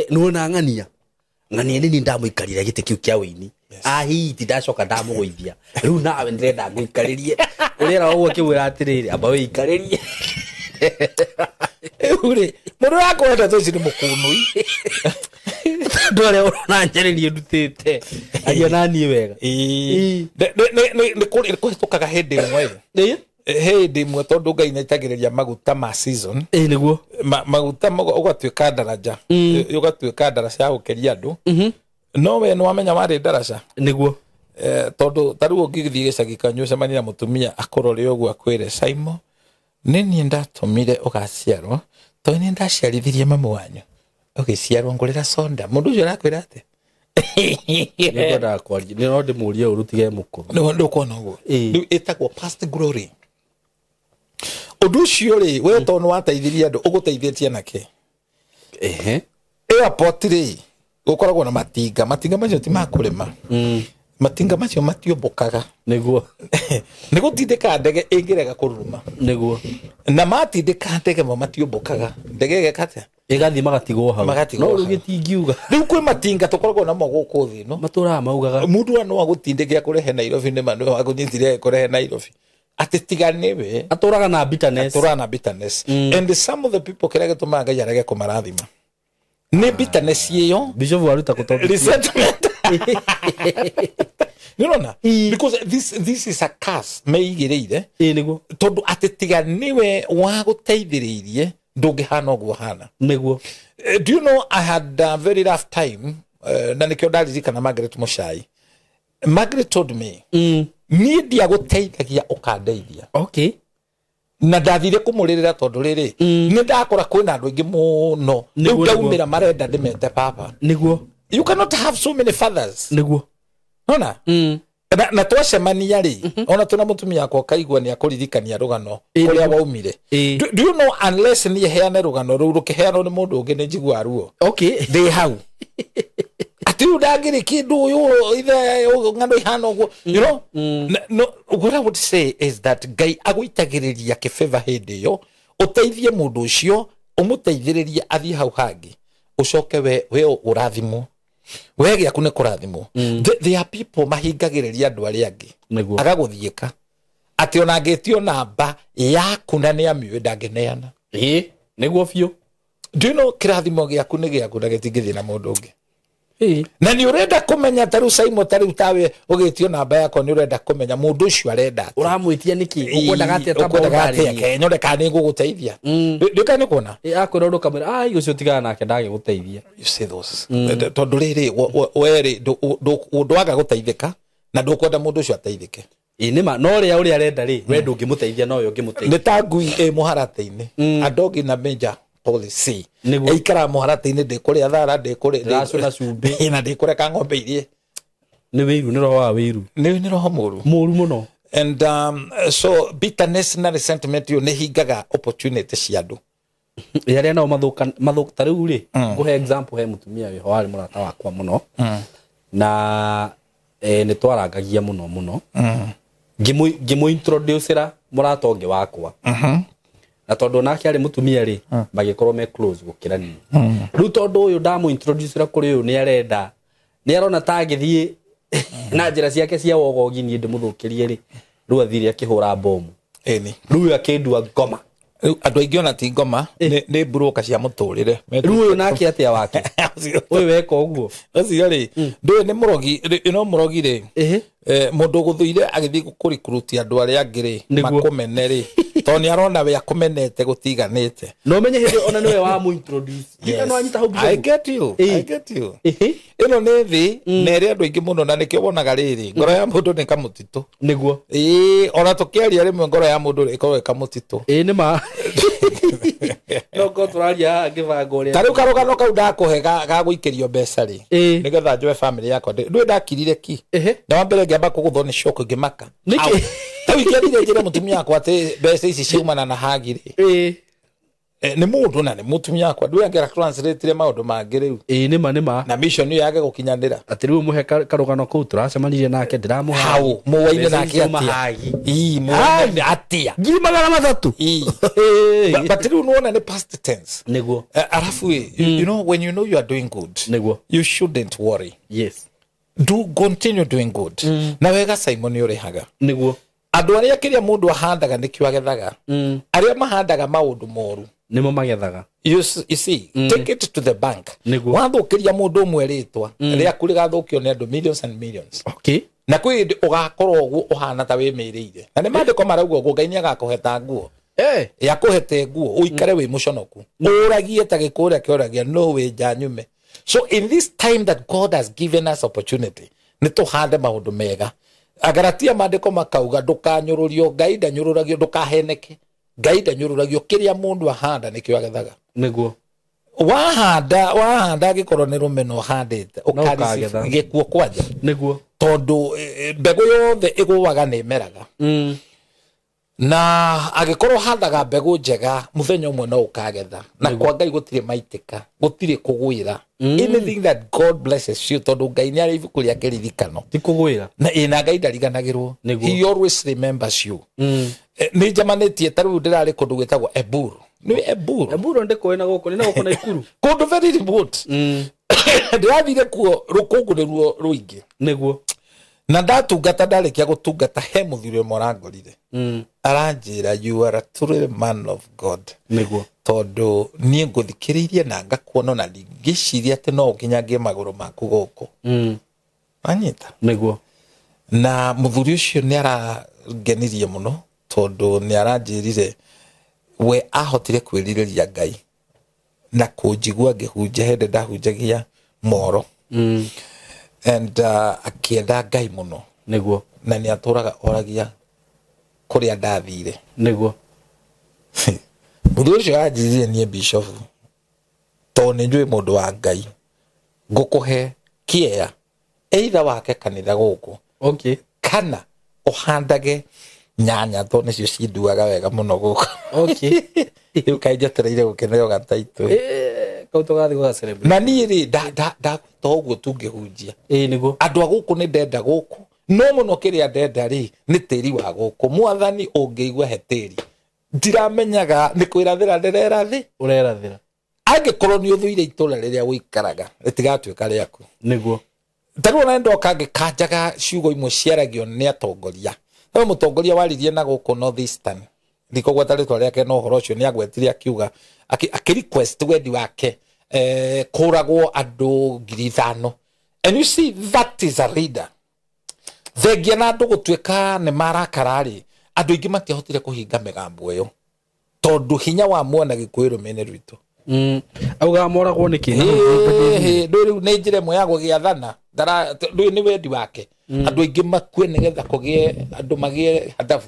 nĩwona ng'ania ng'ania nĩ niĩ ndamũikarire gĩtĩ kĩu kĩa wĩini, ahiti ndacoka ndamũgũithia, rĩu nawe ndĩrenda ngũikarĩrie. Ũrĩera ũguo akĩmwĩra atĩrĩrĩ, amba wĩikarĩrie. Rĩu rĩ, mũndũ ũrakwenda tũ ici nĩ mũkũnũi. Andũ arĩa ũrona njarĩrie ndutĩte, aria na niĩ wega. Nĩ kũhĩtũkaga hĩndĩ ĩmwe, hĩndĩ ĩmwe, tondũ Ngai nĩaitagĩrĩria maguta ma season. Ĩ, nĩguo. Maguta ũgatuĩka ndaraja, ũgatuĩka ndaraca ya gũkeria andũ, no we nĩ wamenya warĩ ndaraca. Nĩguo. Tondũ ta rĩu ũngĩgĩthiĩ gĩcagi kanyu ũcemanie na mũtumia akũrore ũguo akwĩre, "Saimo, nĩ niĩ ndatũmire ũgaciarwo, tondũ nĩ ndaciarithirie mamu wanyu ũgĩciarwo, ngũrĩra soda." Mũndũ ũcio arakwĩra atĩa? Nĩngwendaga kwaria nĩ no ndĩmũrie ũru tige mũkũrũ. Nĩ ndũkuona ũguo. Rĩu ĩtagwo past glory. Ũndũ ũcio rĩ, we tondũ nĩ wateithirie andũ, ũgũteithĩtie nakĩ? Airport rĩ, gũkoragwo na matinga. Matinga macio ti ma kũrĩma. Matinga macio matiũmbũkaga. Nĩguo. Nĩ gũtindĩka ndege ĩngĩrega kũruruma. Nĩguo. Na matindĩka ndege mo matiũmbũkaga, ndege ĩgeka atĩa? Ĩgathiĩ magatigwo hau. Magatigwo No rĩu hau. gĩtingiuga. Rĩu kwĩ matinga tũkoragwo namo gũkũ thĩ ĩno. Matũraga maugaga. Mũndũ wa no agũtindĩke akũrehe Nairobi, nĩ ma nĩwe wakũnyitire akũrehe Nairobi, atĩ tiga nĩwe. Atũraga na bitterness. Tũraga na bitterness. And some of the people, kĩrĩa gĩtũmaga Ngai arege kũmarathima nĩ bitterness ĩyo. Bishop waruta kũtopic. Resentment, nĩũrona, because this is a curse meigĩrĩire. Ĩ, nĩguo. Tondũ atĩ tiga nĩwe wagũteithĩrĩirie, ndũngĩhana ũguo hana. Nĩguo. Do you know I had a very rough time, na nĩkĩo ndaririkana Margaret Muchai. Margaret told me, "Niĩ ndiagũteithagia, ũkandeithia." Na ndathire kũmũrĩrĩra tondũ rĩrĩ, nĩ ndakora kwĩna andũ aingĩ mũno rĩu ndaumĩra marenda ndĩmete papa. You cannot have so many fathers. Nona na twacemania rĩ, ona tũna mũtumia wakwa ũkaigua nĩ akũririkania rũgano kũrĩa waumire. Do you know, unless niĩ heane rũgano rũu, rũkĩheanwo nĩ mũndũ ũngĩ nĩ njiguaga ruo. Ndĩ hau atĩ rĩu ndangĩrĩ kĩndũ ũyũ ithe ng'ano ihana ũguo. No, what I would say is that Ngai agũitagĩrĩria kĩbeba hĩndĩ ĩyo ũteithie mũndũ ũcio, ũmũteithĩrĩrie athiĩ hau hangĩ, ũcoke we ũrathimwo, we gĩaku nĩ kũrathimwo. There are people mahingagĩrĩria andũ arĩa angĩ. Agagũthiĩka atĩ ona angĩtio namba yaku na nĩ amĩũĩ, ndangĩneana. Ĩ, nĩguo biũ. Do you know kĩrathimo gĩaku nĩ gĩaku na gĩtingĩthiĩ na mũndũ ũngĩ? Ĩ. Na nĩ ũrenda kũmenya, ta rĩu Saimo, ta rĩu tawe ũgĩtio namba yakwa, nĩ ũrenda kũmenya mũndũ ũcio arenda atĩa. Ũramwĩtia nĩkĩ? Ũkwendaga atĩa ta Ũkwendaga atĩa? ũndarĩrie? Kenya ũreka nĩ ngũgũteithia. Ndĩka nĩ kuona. Ĩ, akwĩra ũndũ kamwĩra ai ũcio tigana nake ndagĩgũteithia. You see those, tondũ rĩrĩ we rĩ ndwaga gũteithĩka na ndũkwenda mũndũ ũcio ateithĩke. Ĩ, nĩma, no ũrĩa arenda rĩ, we ndũngĩmũteithia, nowe ũngĩmũteithia. Nĩ ta ngui ĩ mũharatĩ-inĩ, a dog in a major policy. Ĩikaraga mũharatĩ-inĩ, ndĩkũrĩa thara, ndĩkũrĩa Ndĩracũna cumbĩ. Na ndĩkũreka ng'ombe irie. Nĩ wĩiru, nĩ roho wa wĩiru. Nĩ roho mũru. Mũru mũno. And so bitterness na resentment yo nĩ hingaga opportunity cia andũ. Ĩ, arĩa nao mathũka ta rĩu rĩ, ngũhe example, he mũtumia wĩho warĩ mũrata wakwa mũno, na nĩ twarangagia mũno mũno. Ngĩmũ introducera mũrata ũngĩ wakwa, na tondũ nake arĩ mũtumia rĩ, magĩkorwo me close gũkĩra niĩ. Rĩu tondũ ũyũ ndamũ introducera kũrĩ ũyũ, nĩ arenda, nĩ arona ta agĩthiĩ na njĩra ciake cia wogogi, niĩ ndĩmũthũkĩrie rĩ, rĩu athire akĩhũra bomu. Ĩni. Rĩu akĩndua ngoma. Rĩu andũ aingĩ ona ti ngoma, nĩ mburũka cia mũtũrĩre. Rĩu ũyũ nake atĩa wake? Ũyũ weka ũguo. Ũcio rĩ, ndũĩ nĩ mũrogi, ĩno mũrogi rĩ. Mũndũ ũgũthũire agĩthiĩ kũrikuruti andũ arĩa angĩ rĩ, makũmene rĩ, tondũ nĩ arona we akũmenete gũtiganĩte. No menye hĩndĩ ona nĩwe wa mũ introduce. Yes. No anyita hau. I get you. I get you. Ĩno nĩ thĩ na ĩrĩ andũ aingĩ mũno na nĩkĩo wonaga rĩrĩ, ngoro ya mũndũ nĩ kamũtitũ. Nĩguo. Ĩĩ, ona tũkĩaria rĩmwe ngoro ya mũndũ ĩkoragwo ĩ kamũtitũ. Ĩĩ nĩ ma. No ko tũraria haha ngĩbanga ũrĩa. Ta rĩu karũgano kau ndakũhe ga gũikĩrio mbeca rĩ, nĩgetha njoe family yakwa. Ndũĩ ndakirire ki. Na wa mbere ngĩamba kũgũthwo nĩ shock ngĩmaka. Nĩkĩ? Ta wikĩathire njĩre mũtumia wakwa atĩ mbeca ici ciaumana na hagi rĩ. Nĩ mũndũ na nĩ mũtumia wakwa. Ndũĩ angĩra translate maũndũ mangĩ rĩu. Ĩĩ nĩ ma nĩ ma. Na mission ĩyo yage gũkinyanĩra. Atĩ rĩu mũhe karũgano kũu tũracemanirie nake ndĩramũhe. Hau mũwaine nake atĩa? Ĩĩ mũwaine atĩa? 300,000. Ĩĩ. But rĩu nĩwona nĩ past tense. Nĩguo. Alafu you know when you know you are doing good. Nĩguo. You shouldn't worry. Yes. Do continue doing good. Na wega Simon nĩ ũrĩhaga. Nĩguo. Andũ arĩa kĩrĩa mũndũ ahandaga nĩkĩo agethaga. Arĩa mahandaga maũndũ moru nĩmo magethaga. You see, take it to the bank. Wathũkĩria mũndũ ũmwe rĩtwa rĩaku rĩgathũkio nĩ andũ millions and millions. Okay. Na kwĩ hĩndĩ ũgakorwo ũguo ũhana ta wĩmĩrĩire. Na nĩ maandĩko marauga ũguo Ngai nĩagakũheta nguo. Yakũhete nguo ũikare wĩ mũconoku. Ũragie ta gĩkũrĩa kĩoragia no wĩ nja nyume. So in this time that God has given us opportunity, nĩ tũhande maũndũ mega. Agaratia maandĩko makauga ndũkanyũrũrio, Ngai ndanyũrũragio, ndũkaheneke. Ngai ndanyũrũragio, kĩrĩa mũndũ ahanda nĩkĩo agethaga. Nĩguo. Wahanda angĩkorwo nĩ rũmena ũhandĩte, ũkagetha gĩkuo kwanja. Nĩguo. Tondũ mbegũ yothe ĩgũaga nĩ ĩmeraga. Na angĩkorwo handaga mbegũ njega, mũthenya ũmwe no ũkagetha. Na kwa Ngai gũtirĩ maitĩka, gũtirĩ kũgwĩra. Anything that God blesses you, tondũ Ngai nĩ arĩ ibuku rĩa kĩririkano. Ti kũgwĩra. Na ĩna Ngai ndariganagĩrwo. He always remembers you. Nĩ njamanĩtie ta rĩu ndĩrarĩ kũndũ gwĩtagwo Eburu. Nĩ Eburu. Eburu ndĩkũĩ na gũkũ, nĩ na gũkũ Naikuru. Kũndũ very remote. Ndĩrathire kuo rũkũngũ nĩruo rũingĩ. Nĩguo. Na ndatungata ndarĩkia gũtungata he mũthuri ũmwe ũrangorire. Aranjĩra you are a true man of God. Nĩguo. Tondũ niĩ ngũthikĩrĩirie na ngakuona na ndingĩciria atĩ no ũkinyangie magũrũ maku gũkũ. Anyita. Nĩguo. Na mũthuri ũcio nĩ arangenirie mũno tondũ nĩ aranjĩrire we ahotire kwĩrirĩria Ngai na kũnjigua ngĩhunjia hĩndĩ ndahunjagia moro. And akĩenda Ngai mũno. Nĩguo. Na nĩ atũraga oragia kũrĩa ndathire. Nĩguo. Mũthuri ũcio anjĩrire niĩ bishop tondũ nĩ njũĩ mũndũ wa Ngai ngũkũhe kĩea either wake kanitha gũkũ. Okay. Kana ũhandage nyanya tondũ nĩcio cinduaga wega mũno gũkũ. Okay. Rĩu kaĩ njetereire gũkĩneo gataitũ. Kau tũgathiĩ gũga celebrate. Na niĩ rĩ ndagwĩta ũguo tungĩhunjia. Ĩĩ nĩguo. Andũ a gũkũ nĩ ndenda gũkũ. No mũno kĩrĩa ndenda rĩ nĩ tĩri wa gũkũ. Mwathani ũngĩigua he tĩri. Ndiramenyaga nĩ kwĩrathĩra ndĩrerathĩ. Ũrerathĩra. Angĩkorwo nĩ ũthũire itũra rĩrĩa ũikaraga, rĩtigatuĩka rĩaku. Nĩguo. Ta rĩu ona ndoka ngĩkanjaga ciugo imwe ciaragio nĩ atongoria. No mũtongoria waririe na gũkũ North Eastern. Ndikũgweta rĩtwa rĩake no ũhoro ũcio nĩ agwetire akiuga akĩ request wendi wake kũragwo andũ 5,000. And you see that is a leader. Thengia na andũ gũtuĩka nĩ marakara rĩ, andũ aingĩ matiahotire kũhinga mĩgambo ĩyo tondũ hinya wa mwana Gĩkũyũ rũmene rwitũ. Augaga moragwo nĩkĩ? Ndũĩ rĩu nĩ njĩra ĩmwe ya gũgĩathana. Ndũĩ nĩ wendi wake. Andũ aingĩ makue nĩgetha kũgĩe andũ magĩe hadabu.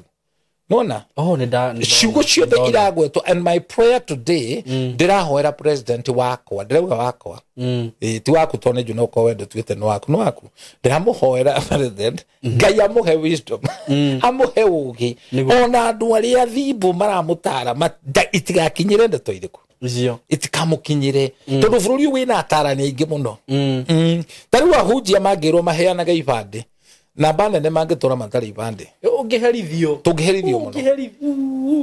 Nona? Oh, nĩ nda ciugo ciothe iragwetwo. And my prayer today, ndĩrahoera president wakwa, ndĩrauga wakwa. Ti waku tondũ nĩ njũĩ no ũkorwo wendo tuĩte nĩ waku, nĩ waku. Ndĩramũhoera president, Ngai amũhe wisdom, amũhe ũũgĩ. Ona andũ arĩa thimbu maramũtara, itigakinyĩre ndeto irĩkũ. Icio. Itikamũkinyĩre. Tondũ bũrũri ũyũ wĩna atarani aingĩ mũno. Ta rĩu ahunjia mangĩrwo maheanage ibandĩ. Namba nene mangĩtũra matarĩ ibandĩ. Ũngĩherithio. Tũngĩherithio mũno.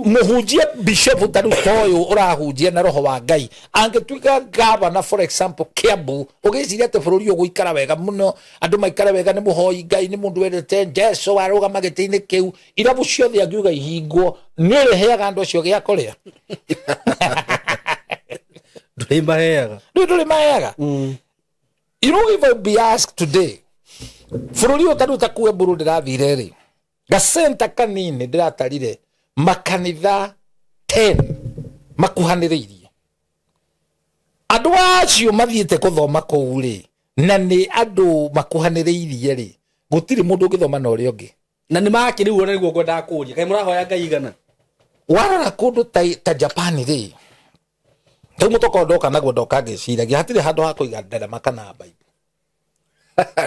Mũhunjia bishop ta rĩu ta ũyũ ũrahunjia na roho wa Ngai angĩtuĩka gavana, for example, Kiambu, ũgĩciria atĩ bũrũri ũyũ ũgũikara wega mũno, andũ maikare wega, nĩ mũhoi Ngai, nĩ mũndũ wendete Jesũ, arũgama gĩtĩ-inĩ kĩu, irabu ciothe angiuga ihingwo, nĩ ũrĩheaga andũ acio gĩa kũrĩa? Ndũrĩ maheaga. Ndũrĩ maheaga. You know, if I be asked today, bũrũri ũyũ tarĩu ta kue mburu ndĩrathire rĩ, gacenta kanini ndĩratarire makanitha 10 makuhanĩrĩirie. Andũ acio mathiĩte kũthoma kũu rĩ, na nĩ andũ makuhanĩrĩirie rĩ, gũtirĩ mũndũ ũngĩthoma na ũrĩa ũngĩ. Na nĩ makĩrĩ ũrĩa nĩguo ngwendaga kũũria, kaĩ mũrahoya Ngai igana? Warora kũndũ ta Japan rĩ, rĩu mũtoko ndoka naguo ndoka ngĩciragia hatirĩ handũ ha kũiga nderema kana Bible.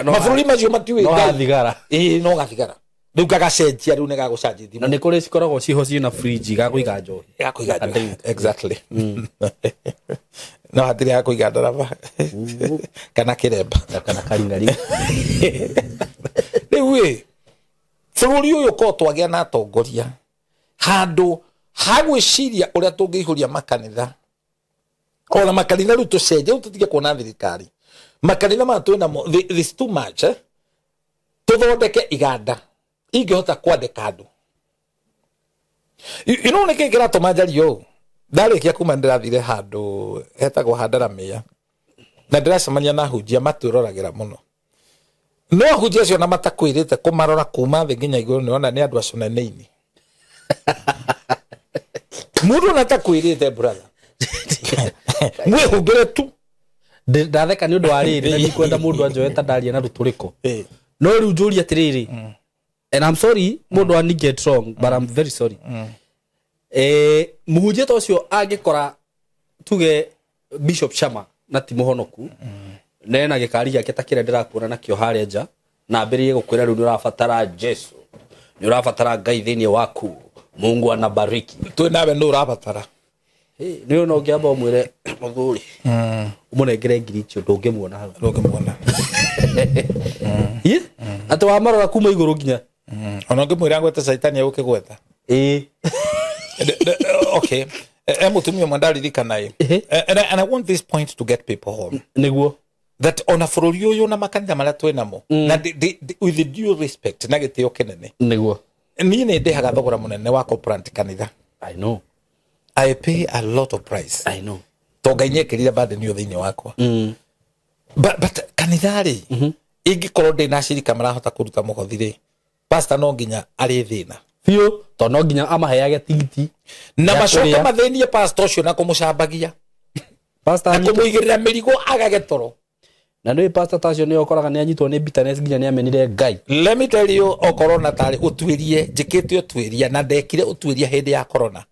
Mabũrũri macio matiũĩ No Ngai. gathigara. Ĩĩ, no gathigara. Rĩu gagacenjia, rĩu nĩ gagũcanjia thimũ. Na nĩ kũrĩ cikoragwo ciho ciĩna fridge gakũiga njohi. Gakũiga njohi. Exactly. No hatirĩ ha kũiga ndaraba kana kĩremba kana karingaringa. Rĩu ĩ, bũrũri ũyũ korwo twagĩa na atongoria handũ ha gwĩciria ũrĩa tũngĩihũria makanitha, ona makanitha rĩu tũcenjie, rĩu tũtige kuona thirikari makanitha maya twĩ namo, this too much, eh? Tũthondeke iganda ingĩhota kwandĩka andũ. You know nĩkĩ kĩratũma njarie ũũ? Ndarĩkia kuma ndĩrathire handũ hetagwo Handaramĩa, na ndĩracemania na ahunjia matwĩroragĩra mũno. No ahunjia acio na matakwĩrĩte kũmarora kuma thĩ nginya igũrũ, nĩwona nĩ andũ acio neneini. Mũndũ ona atakwĩrĩte, brother, mwĩhumbĩre tu. Ndatheka nĩ ũndũ wa rĩrĩ, na ndikwenda mũndũ anjoe ta ndaria na rũtũrĩko. No rĩu njũrie atĩrĩrĩ, and I'm sorry mũndũ ani get wrong, but I'm very sorry. Mũhunjia ta ũcio angĩkora tuge Bishop Chama na ti mũhonoku, na ena gĩkari gĩake ta kĩrĩa ndĩrakuona nakĩo harĩa nja, na ambĩrĩrie gũkwĩra rĩu nĩ ũrabatara Jesu, nĩ ũrabatara Ngai thĩinĩ waku, Mungu anabariki. Twĩ nawe nĩ ũrabatara. Nĩ ũna ũngĩamba ũmwĩre mũthuri, ũmũnengere ngiri icio, ndũngĩmuona hau. Ndũngĩmuona. Atĩ wamarora kuma igũrũ nginya. Ona ũngĩmwĩra ngwete Caitani egũkĩgweta. Ĩĩ. Okay. Mũtumia ũmwe ndaririkana ĩ. And I want this point to get people home. Nĩguo. That ona bũrũri ũyũ na makanitha marĩa twĩ namo, na with the due respect na gĩtĩo kĩnene. Nĩguo. Niĩ nĩ ndĩhaga thogora mũnene wa kũ-plant kanitha. I know. I pay a lot of price. I know. To Ngai nĩekĩrire burden ĩyo thĩinĩ wakwa. But kanitha rĩ, ingĩkorwo ndĩ na acirika marahota kũruta mũhothi rĩ, pastor no nginya arĩ thĩna. Biũ, tondũ no nginya amaheage tigiti. Na Ya macoke kũrĩa. mathĩnie pastor ũcio na kũmũcambagia. Pastor Na anyitwo- kũmũigĩrĩra mĩrigo agage toro. Na nĩũĩ pastor ta acio nĩo ũkoraga nĩanyitwo nĩ bitterness nginya nĩamenire Ngai. Let me tell you, okorwo na tarĩ ũtuĩrie, njĩkĩte ũtuĩria na ndekire ũtuĩria hĩndĩ ya corona.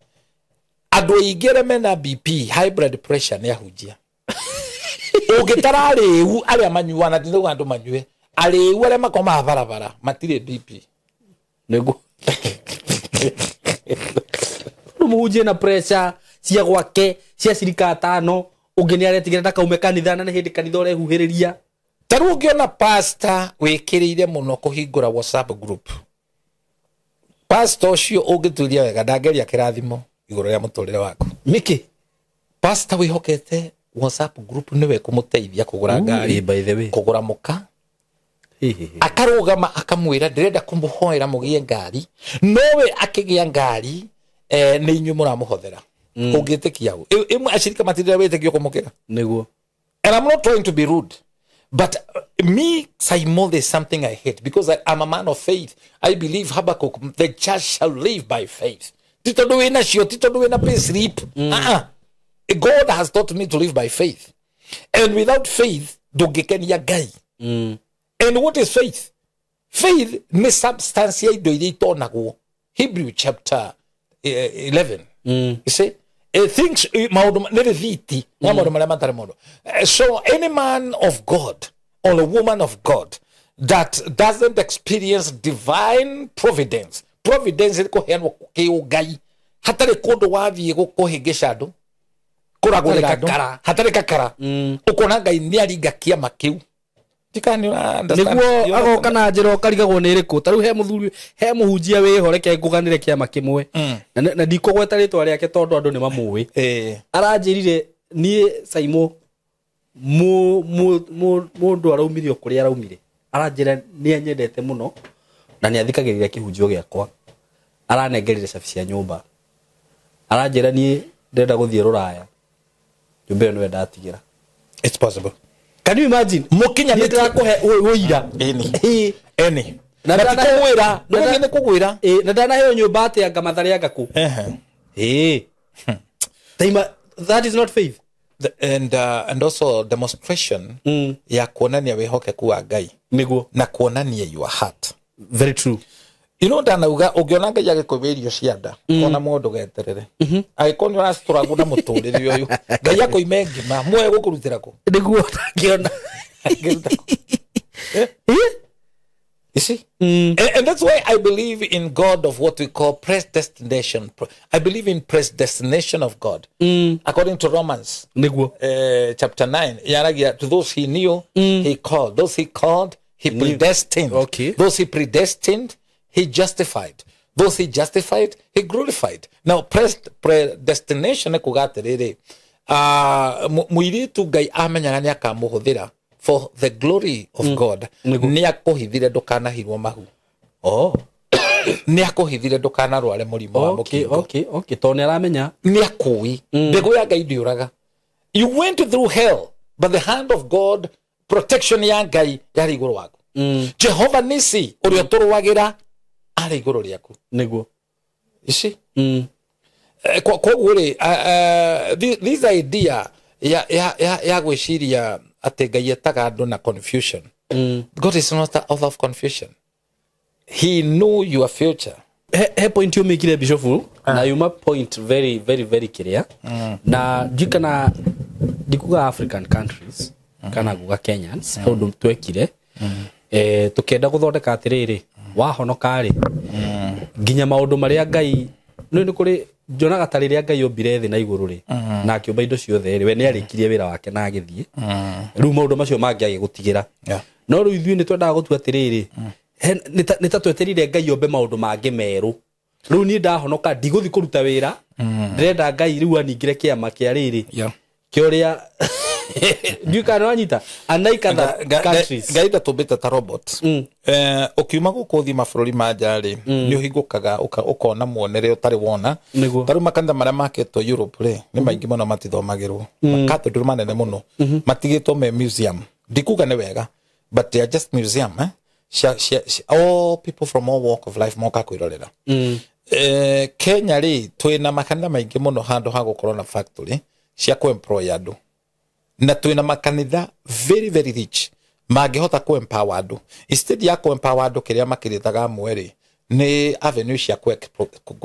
Andũ aingĩ arĩa mena BP, high blood pressure, nĩ ahunjia. Ũngĩtara arĩu arĩa manyuaga, na ndinauga andũ manyue, arĩu arĩa makomaga barabara matirĩ BP. Nĩguo. Rĩu mũhunjia na pressure cia gwake cia cirika atano, ũngĩ nĩ aretigĩra ndakaume kanitha, na nĩ hĩndĩ kanitha ũrehuhĩrĩria. Ta rĩu ũngĩona pastor wĩkĩrĩire mũno kũhingũra WhatsApp group, pastor ũcio ũngĩtuĩria wega ndangĩaria kĩrathimo igũrũ rĩa mũtũrĩre waku. Nĩkĩ? Pastor wĩhokete WhatsApp group nĩwe kũmũteithia kũgũra ngari, by the way. kũgũra mũka, akarũgama akamwĩra ndĩrenda kũmũhoera mũgĩe ngari, nowe akĩgĩa ngari, nĩ inyuĩ mũramũhothera. Ũngĩtĩkia ũ? Ĩmwe acirika matirĩ wĩtĩkio kũmũkĩra. Nĩguo. And I'm not trying to be rude, but me, Simon, there's something I hate because I'm a man of faith. I believe Habakkuk, the just shall live by faith. Ti tondũ wĩna cio, ti tondũ wĩna pay slip. God has taught me to live by faith. And without faith, ndũngĩkenia Ngai. And what is faith? Faith nĩ substance ya indo iria itonagwo. Hebrew chapter 11. You see? Things, maũndũ nĩ rĩthiti ya maũndũ marĩa matarĩ maũndũ. So any man of God or a woman of God that doesn't experience divine providence, providence ĩrĩ kũheanwo kĩũngai, hatarĩ kũndũ wathiĩ kũhĩngĩca andũ, kũragũrĩra Hatarĩ andũ, kakara. hatarĩ kakara. Ũkona Ngai nĩ aringa kĩama kĩu. Niguo agoka na njira ukarigagwo ni iriku. Ta riu he muthuri he muhunjia wiho reke nguganire kiama kimwe. Na ndikugweta ritwa riake tondu andu ni mamui. Aranjirire nie Saimo mundu araumire kuria araumire. Aranjira ni anyendete muno na ni athikagiriria kihunjio giakwa. Aranengerire cabi cia nyumba. Aranjira nie ndenda guthie ruraya. Nyumba ĩyo niwe ndatigira. It's possible. Can you imagine? Mukinya nĩ ndĩrakũhe ũira. Eni. Eni. Na ndakũgwĩra. Nĩ kũgwĩra. Na ndanaheo nyũmba atĩ anga Mathare anga kũ. That is not faith. And also demonstration ya kuonania wĩhokeku wa Ngai. Nĩguo. Na kuonania your heart. Very true. You know ndanauga ũngĩona Ngai agĩkũhe irio cia nda ona mũndũ geterere. Angĩkorwo nĩ ũracitũragwo na mũtũrĩre ũyũ Ngai akũime ngima muoye gũkũrutĩra kũ. Nĩguo ndangĩona. You see? And that's why I believe in God of what we call predestination. I believe in predestination of God. According to Romans chapter 9, yaragia, to those he knew, he called. Those he called, he predestined. Okay. Those he predestined, he justified. Those he justified, he glorified. Now, predestination kuga atiriri, muiritu Ngai amenyaga ni akamuhuthira for the glory of God. Ni akuhithire ndukanahirwo mahu. Oh. Ni akuhithire ndukanarware murimu wa mukingo. Okay. To ni aramenya. Ni akui. Mbegu ya Ngai ndiuraga. You went through hell, but the hand of God, protection ya Ngai yari iguru waku. Jehovah Nisi uria turuwagira ari iguru riaku. Niguo. You see? Koguo ri, this idea ya gwiciria ati Ngai etaga andu na confusion. God is not the author of confusion. He knew your future. He point you make Bishop na yuma point very very very clear. Na ndikana ndikuga African countries kana guga Kenyans undu twekire tukenda guthondeka atiriri wahonoka ri nginya maundu maria Ngai ni kuri njonaga ta riria Ngai ombire thi na iguru ri na akiumba indo ciothe ri we ni arikirie wira wake na agithie riu maundu macio mangi agigutigira no riu ithuĩ ni twendaga gutua atiriri ni ta tweterire Ngai ombe maundu mangi meru riu ni ndahonoka ndiguthi kuruta wira ndirenda Ngai riu aningire kiama kia riri kia uria ndiũ kana wanyita unlike other countries Ngai ndatũmbĩte ta robot. Ũkiuma gũkũ ũthiĩ mabũrũri ma nja rĩ nĩ ũhingũkaga ũkona muonere ũtarĩ wona. Ta rĩu makanitha marĩa makĩtwo Europe rĩ nĩ maingĩ mũno matithomagĩrwo. Makathedral manene mũno matigĩtwo me museum. Ndikuga nĩ wega but they are just museum all people from all walk of life moka kwĩrorera. Kenya rĩ twĩna makanitha maingĩ mũno handũ ha gũkorwo na factory cia kũ-employ andũ. Na twina makanitha very very rich mangihota ku empower andu. Instead ya ku empower andu kiria makiritaga mweri ni avenue cia ku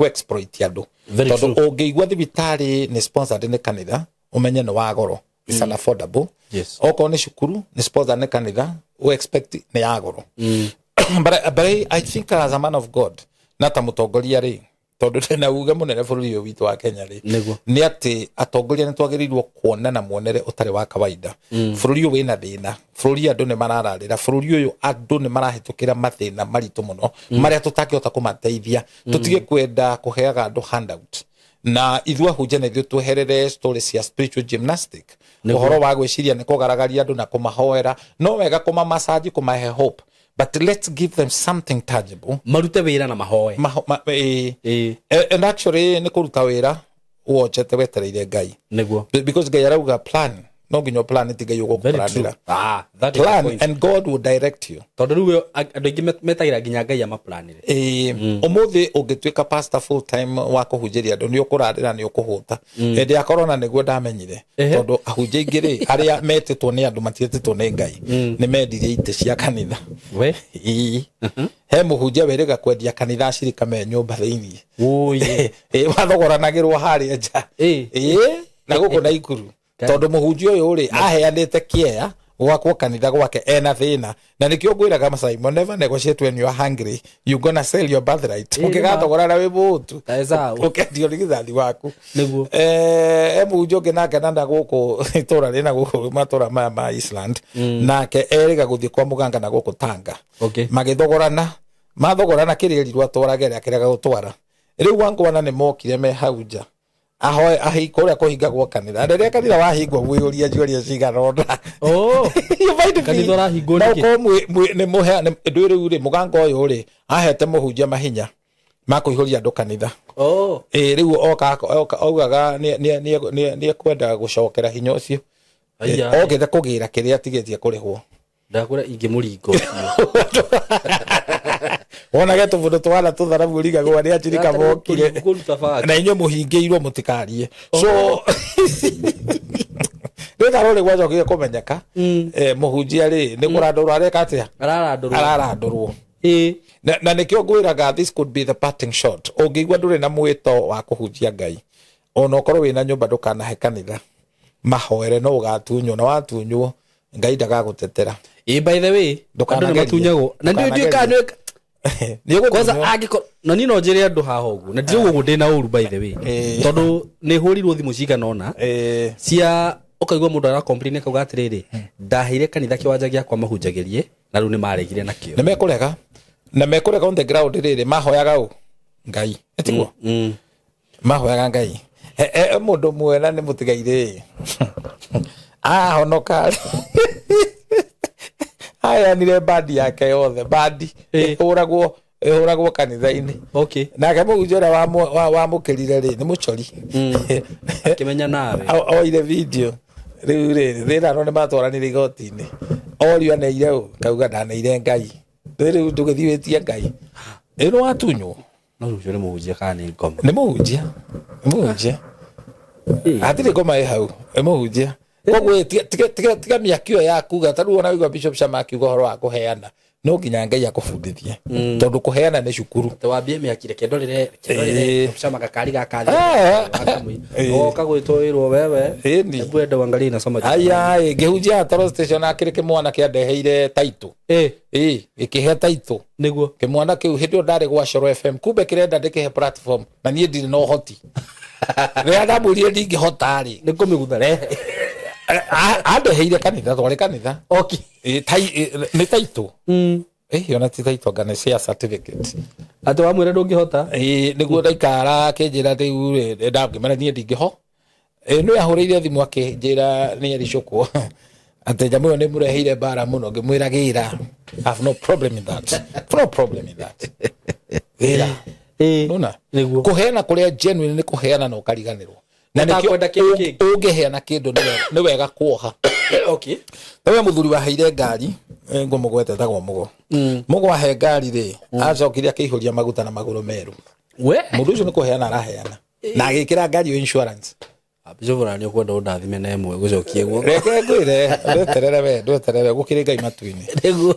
exploit andu. Tondu ungiigua thibitari ni sponsored ni kanitha umenye ni wa goro. It's unaffordable. Yes. Okorwo ni cukuru ni sponsored ni kanitha u expect ni ya goro. But I think as a man of God na ta mutongoria ri tondu ndina uge munene bururi uyu witu wa Kenya ri ni ati atongoria ni twagirirwo kuona na muonere utari wa kawaida. Bururi uyu wina thina, bururi andu ni marararira, bururi uyu andu ni marahitukira mathina maritu muno maria tutangihota kumateithia. Tutige kwenda kuheaga andu handout na ithuĩ ahunjia na ithuĩ tweherere stories cia spiritual gymnastic. Uhoro wa gwiciria ni kugaragaria andu na kumahoera, no wega kumamasaji kumahe hope, but let's give them something tangible. Marute wira na mahoe. And actually ni kuruta wira wochete wetereire Ngai. Niguo. Because Ngai arauga plan, no nginya plan ti Ngai ũgũkũplanĩra. That is plan the point. And God will direct you. Tondu riu andu aingi metagira nginya Ngai amaplanire. Umuthi ũngĩtuĩka pastor full time wa kũhunjĩria andũ nĩ ũkũrarĩra nĩ ũkũhũta. Hĩndĩ ya corona nĩguo ndamenyire. Tondu ahunjia aingĩ rĩ arĩa metĩtwo nĩ andũ matietĩtwo nĩ Ngai nĩ mendirie itĩ cia kanitha. We? He mũhunjia wĩrĩga kwendia kanitha acirika me nyũmba thĩinĩ. Ũĩ. Wathogoranagĩrwo harĩa nja. Na gũkũ Naikuru. Tondu mũhunjia ũyũ rĩ aheanĩte kĩea Gwakwo kanitha gwake ena thĩna. Na nĩkĩo ngwĩraga Simon, never negotiate when you are hungry. You gonna sell your birthright. Ũngĩgathogorana wĩ mũhũtu, ũkendio rigithathi waku. Nĩguo. Mũhunjia ũngĩ nake nanda gũkũ itũra rĩna gũkũ matũra maya ma Iceland, nake erĩga gũthiĩ kwa mũganga na gũkũ Tanga. Magĩthogorana, mathogorana kĩrĩa erirwo atwarage akĩrega gũtwara. Rĩu wangwana nĩ mokire me hau nja. Ahoe ahi kũrĩa kũhingagwo kanitha. Rĩrĩa kanitha wahingwo mwĩyũria ciũria cigana ũna. Kanitha ũrahingwo nĩkĩ? Nĩ mũheane ndũ rĩu rĩ mũganga ũyũ rĩ ahete mũhunjia mahinya ma kũihũria andũ kanitha. Rĩu oka augaga nĩ ekwenda gũcokera hinya ũcio. Okĩte kũgĩra kĩrĩa atigĩtie kũrĩhwo. Ndakwĩra ingĩmũringa ũcio. Wonage tũbũndũ twana tũtharabu ũrigagwo arĩa anjirika mokire na inyuĩ mũhingĩirwo mũtikarie. So rĩu rũrĩ gwacokire kũmenyeka mũhunjia rĩ nĩ kũrandũrwo areka atĩa? Ararandũrwo. Na nĩkĩo ngwĩraga this could be the parting shot. Ũngĩigua ndũrĩ na mwĩto wa kũhunjia Ngai, ona ũkorwo wĩna nyũmba ndũkanahe kanitha, mahoere no ũgatunywo, na watunywo Ngai ndagagũtetera. By the way, andũ nĩmatunyagwo. Na ndiũĩ kana kwanza angĩkorwo na niĩ no njĩre andũ haha ũguo, na ndirauga ũguo ndĩna ũru by the way, tondũ nĩ hũrirwo thimũ cigana ũna cia ũkaigua mũndũ ara complain akauga atĩrĩrĩ, ndaheire kanitha kĩwanja gĩakwa mahunjagĩrie na rĩu nĩmaregire nakĩo. Nĩ mekũrega, na mekũrega on the ground rĩrĩ mahoyaga ũ Ngai, ĩtiguo? Mahoyaga Ngai. Mũndũ mwena nĩ mũtigairĩ ahonoka aheanire bandi yake yothe, bandi ĩhũragwo kanitha-inĩ. Nake mũhunjia ũrĩa wamũkĩrire rĩ nĩ mũcori. Akĩmenya nawe. Oire video rĩu rĩ thĩna no nĩmatwaranire igoti-inĩ. Orio aneire ũ kauga ndaneire Ngai. Rĩu ndũgĩthiĩ wĩtie Ngai. Ĩ nĩ watunywo. No rĩu ũcio nĩ mũhunjia kana nĩ ngoma? Nĩ mũhunjia. Nĩ mũhunjia. Hatirĩ ngoma ĩ hau, nĩ mũhunjia. Koguo tiga mĩakio yaku ta rĩu ona waigua Bishop Shama akiuga ũhoro wa kũheana, no nginya Ngai akũbundithie, tondũ kũheana nĩ cukuru. Wambie mĩaki reke ndorere Bishop Shama gakari gaka oka gwĩtwo wĩrwo wewe hebu enda uangalie inasoma. Aya ngĩhunjia Toro Station akĩrĩ kĩmwana kĩandeheire taitũ. Gĩkĩhe taitũ. Nĩguo. Kĩmwana kĩu hĩndĩ ĩyo ndarĩ gwa Coro FM, kumbe kĩrenda ndĩkĩhe platform na niĩ ndirĩ na ũhoti. Rĩrĩa ndamwĩrire ndingĩhota rĩ, nĩ kũmĩgutha rehe. Andeheire kanitha, twarĩ kanitha. Nĩ taitũ. Ona ti taitũ anga nĩ cia certificate. Atĩ wamwĩra ndũngĩhota? Nĩguo ndaikara akĩnjĩra rĩu rĩ, ndangĩmera niĩ ndingĩho. Nĩ ahũrĩire thimũ akĩnjĩra nĩ ericũkwo atĩ nyamũ ĩyo nĩ mũreheire mbara mũno. Ngĩmwĩra gĩra, I have no problem in that. No problem in that. Gĩra. Nona? Kũheana kũrĩa genuine nĩ kũheana na ũkariganĩrwo. Na nĩkĩo ũngĩheana kĩndũ nĩ wega kuoha. Tawe mũthuri waheire ngari, ngũmũgwete etagwo Mũgo. Mũgo ahe ngari rĩ, acokire akĩihũria maguta na magũrũ merũ. Mũndũ ũcio nĩ kũheana araheana. Na agĩkĩra ngari ĩyo insurance. Bishop ona nĩ ũkwenda ũndathime na ĩmwe gũcokie guoko. Reke ngwĩre, ndweterere we, ndweterere gũkĩrĩ Ngai matu-inĩ.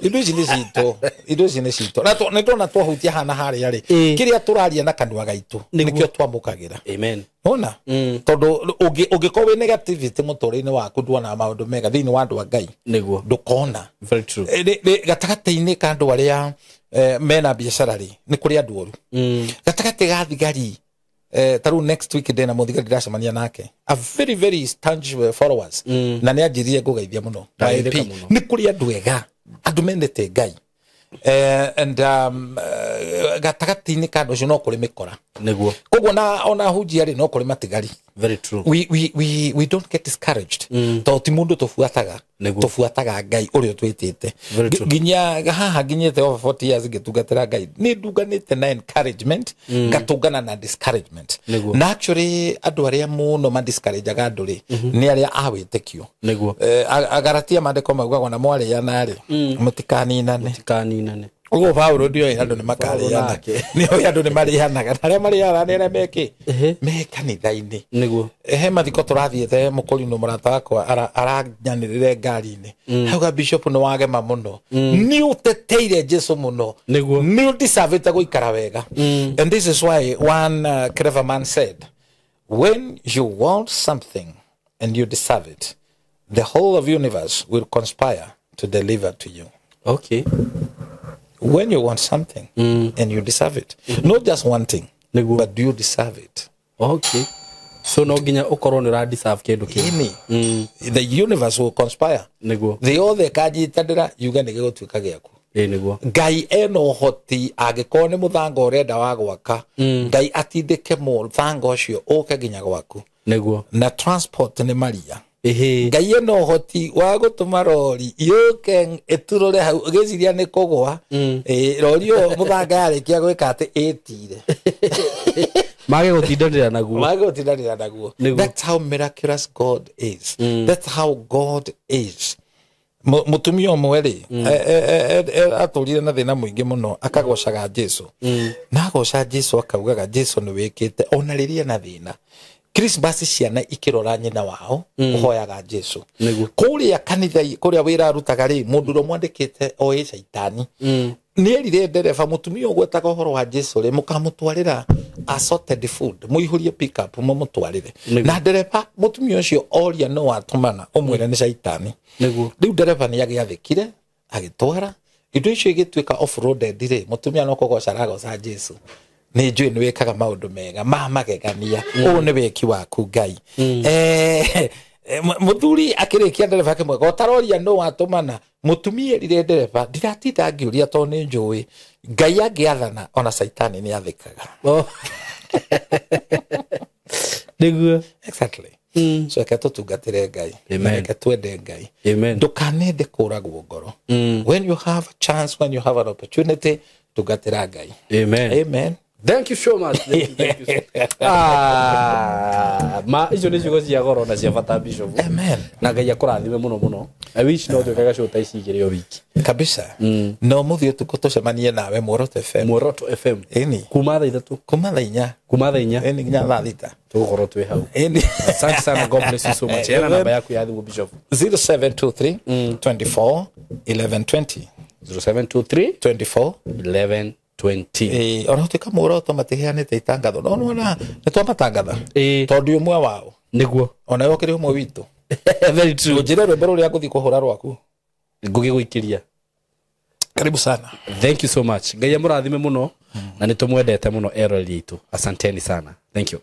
Indo ici nĩ citũ, indo ici nĩ citũ. Na nĩ tuona twahutia hana harĩa rĩ, kĩrĩa tũraria na kanua gaitũ nĩkĩo twamũkagĩra. Amen. Ona? Tondũ ũngĩkorwo wĩ negativity mũtũrĩre-inĩ waku nduonaga maũndũ mega thĩinĩ wa andũ a Ngai. Nĩguo. Ndũkona. Very true. Gatagatĩ-inĩ ka andũ arĩa mena biacara rĩ, nĩ kũrĩ andũ oru. Gatagatĩ ga thigari, taru next week ndĩna mũthigari ndĩracemania nake, a very very staunch followers, na nĩ anjĩrire ngũgeithia mũno. Nĩ kũrĩ andũ ega, andũ mendete Ngai. And gatagatĩ-inĩ ka andũ acio no kũrĩ mĩkora. Nĩguo. Koguo ona hunjia rĩ no kũrĩ matigari. Very true. We don't get discouraged. Tondũ ti mũndũ tũbuataga. Tũbuataga Ngai ũrĩa ũtwĩtĩte. Nginya haha nginyĩte over 40 years ngĩtungatĩra Ngai, nĩ ndunganĩte na encouragement, ngatũngana na discouragement. Na actually andũ arĩa mũno ma discourageaga andũ rĩ, nĩ arĩa a wĩtĩkio. Nĩguo. Agaratia maandĩko maugaga ona mwarĩana rĩ, mũtikaninane. Mũtikaninane. Ũguo Paulo ndioĩ andũ nĩ makarĩana. Nĩoĩ andũ nĩ marĩanaga. Na arĩa marĩanaga nĩ arĩa mekĩ? Me kanitha-inĩ. Nĩguo. He mathiko tũrathiĩte mũkũrinũ mũrata wakwa aranyanĩrĩre ngari-inĩ. Auga Bishop nĩ wagema mũno. Nĩ ũteteire Jesu mũno. Nĩguo. Nĩ ũdecavĩte gũikara wega. And this is why one clever man said, when you want something and you deserve it, The whole of universe will conspire to deliver to you. Okay. When you want something and you deserve it. Not just wanting, Nĩguo. but do you deserve it? Okay. So no nginya ũkorwo nĩ ũra deserve kĩndũ kĩu. Ini. The universe will conspire. Nĩguo. Thĩ yothe ĩkanyitanĩra yuge nĩ gĩgũtuĩka gĩaku. Ĩĩ nĩguo. Ngai ena ũhoti angĩkorwo nĩ mũthanga ũrenda wa gwaka, Ngai atindĩke mũthanga ũcio ũke nginya gwaku. Nĩguo. Na transport nĩ maria. Ĩhĩ. Ngai ena ũhoti wa gũtũma rori yũke ĩturũre hau ũgĩciria nĩ kũgwa. Ĩ, rori ĩyo mũthanga yarĩkia gwĩka atĩ ĩtire. Mage gũtindanĩra naguo. Magũtindanĩra naguo. Nĩguo. That's how miraculous God is. That's how God is. Mũtumia ũmwe rĩ, atũrire na thĩna mũingĩ mũno, akagocaga Jesu. Na agoca Jesu akaugaga Jesu nĩ wĩkĩte ona rĩrĩa na thĩna. Christmas ciana ikĩrora nyina wao ũhoyaga Jesu. Nĩguo. Kũrĩa kanitha kũrĩa wĩra arutaga rĩ, mũndũ ũrĩa mwandĩkĩte oĩ caitani nĩ erire ndereba mũtumia ũgwetaga ũhoro wa Jesu rĩ, mũkamũtwarĩra assorted food, mũihũrie pickup mũmũtwarĩre. Nĩguo. Na ndereba mũtumia ũcio oria no watũmana ũmwĩre nĩ caitani. Nĩguo. Rĩu ndereba nĩ agĩathĩkire agĩtwara indo icio igĩtuĩka off-roaded rĩ, mũtumia no kũgoca aragoca Jesu. Nĩ njũĩ nĩ wĩkaga maũndũ mega ma magegania, ũũ nĩ wĩki waku Ngai. Mũthuri akĩrĩkia ndereba akĩmwĩra ũtaroria nũ watũmana, mũtumia erire ndereba ndiratinda ngĩũria tondũ nĩ njũĩ Ngai angĩathana ona caitani nĩ athĩkaga. Oh. Nĩguo. Exactly. So reke tũtungatĩre Ngai. Amen. Na reke twende Ngai. Amen. Ndũkanende kũragwo ngoro. When you have a chance, when you have an opportunity, tungatĩra Ngai. Amen. Amen. Thank you so much. Thank you, thank you so much. Ah, ma icio nĩ ciugo cia goro na cia bata Bishop. Amen. Na Ngai akũrathime mũno mũno. I wish no twĩkaga show ta ici igĩrĩ o wiki. Kabisa. Na ũmũthĩ ũtukũ tũcemanie nawe Muoroto FM. Muoroto FM. Ĩni. Kuma thaa 3. Kuma thaa 4. Kuma thaa 4. Ĩni nginya thaa 6. Tũgũkorwo twĩ hau. Ĩni. Asante sana. God bless you so much. Heana namba yaku ya thimũ Bishop. 0723 24 11 20. 0723 24 11 20. Ona gũtuĩka Muoroto matiheanĩte itangatho no nĩwona nĩ twamatangatha Ĩĩ. tondũ ũmwe wao Nĩguo. ona we ũkĩrĩ ũmwe witũ. Very true. Njĩre rwĩmbo rũrĩa ngũthiĩ kũhũra rwaku. Ngũgĩgũikĩria. Karibu sana. Thank you so much. Ngai amũrathime mũno na nĩ tũmwendete mũno eroreri aitũ. Asanteni sana. Thank you.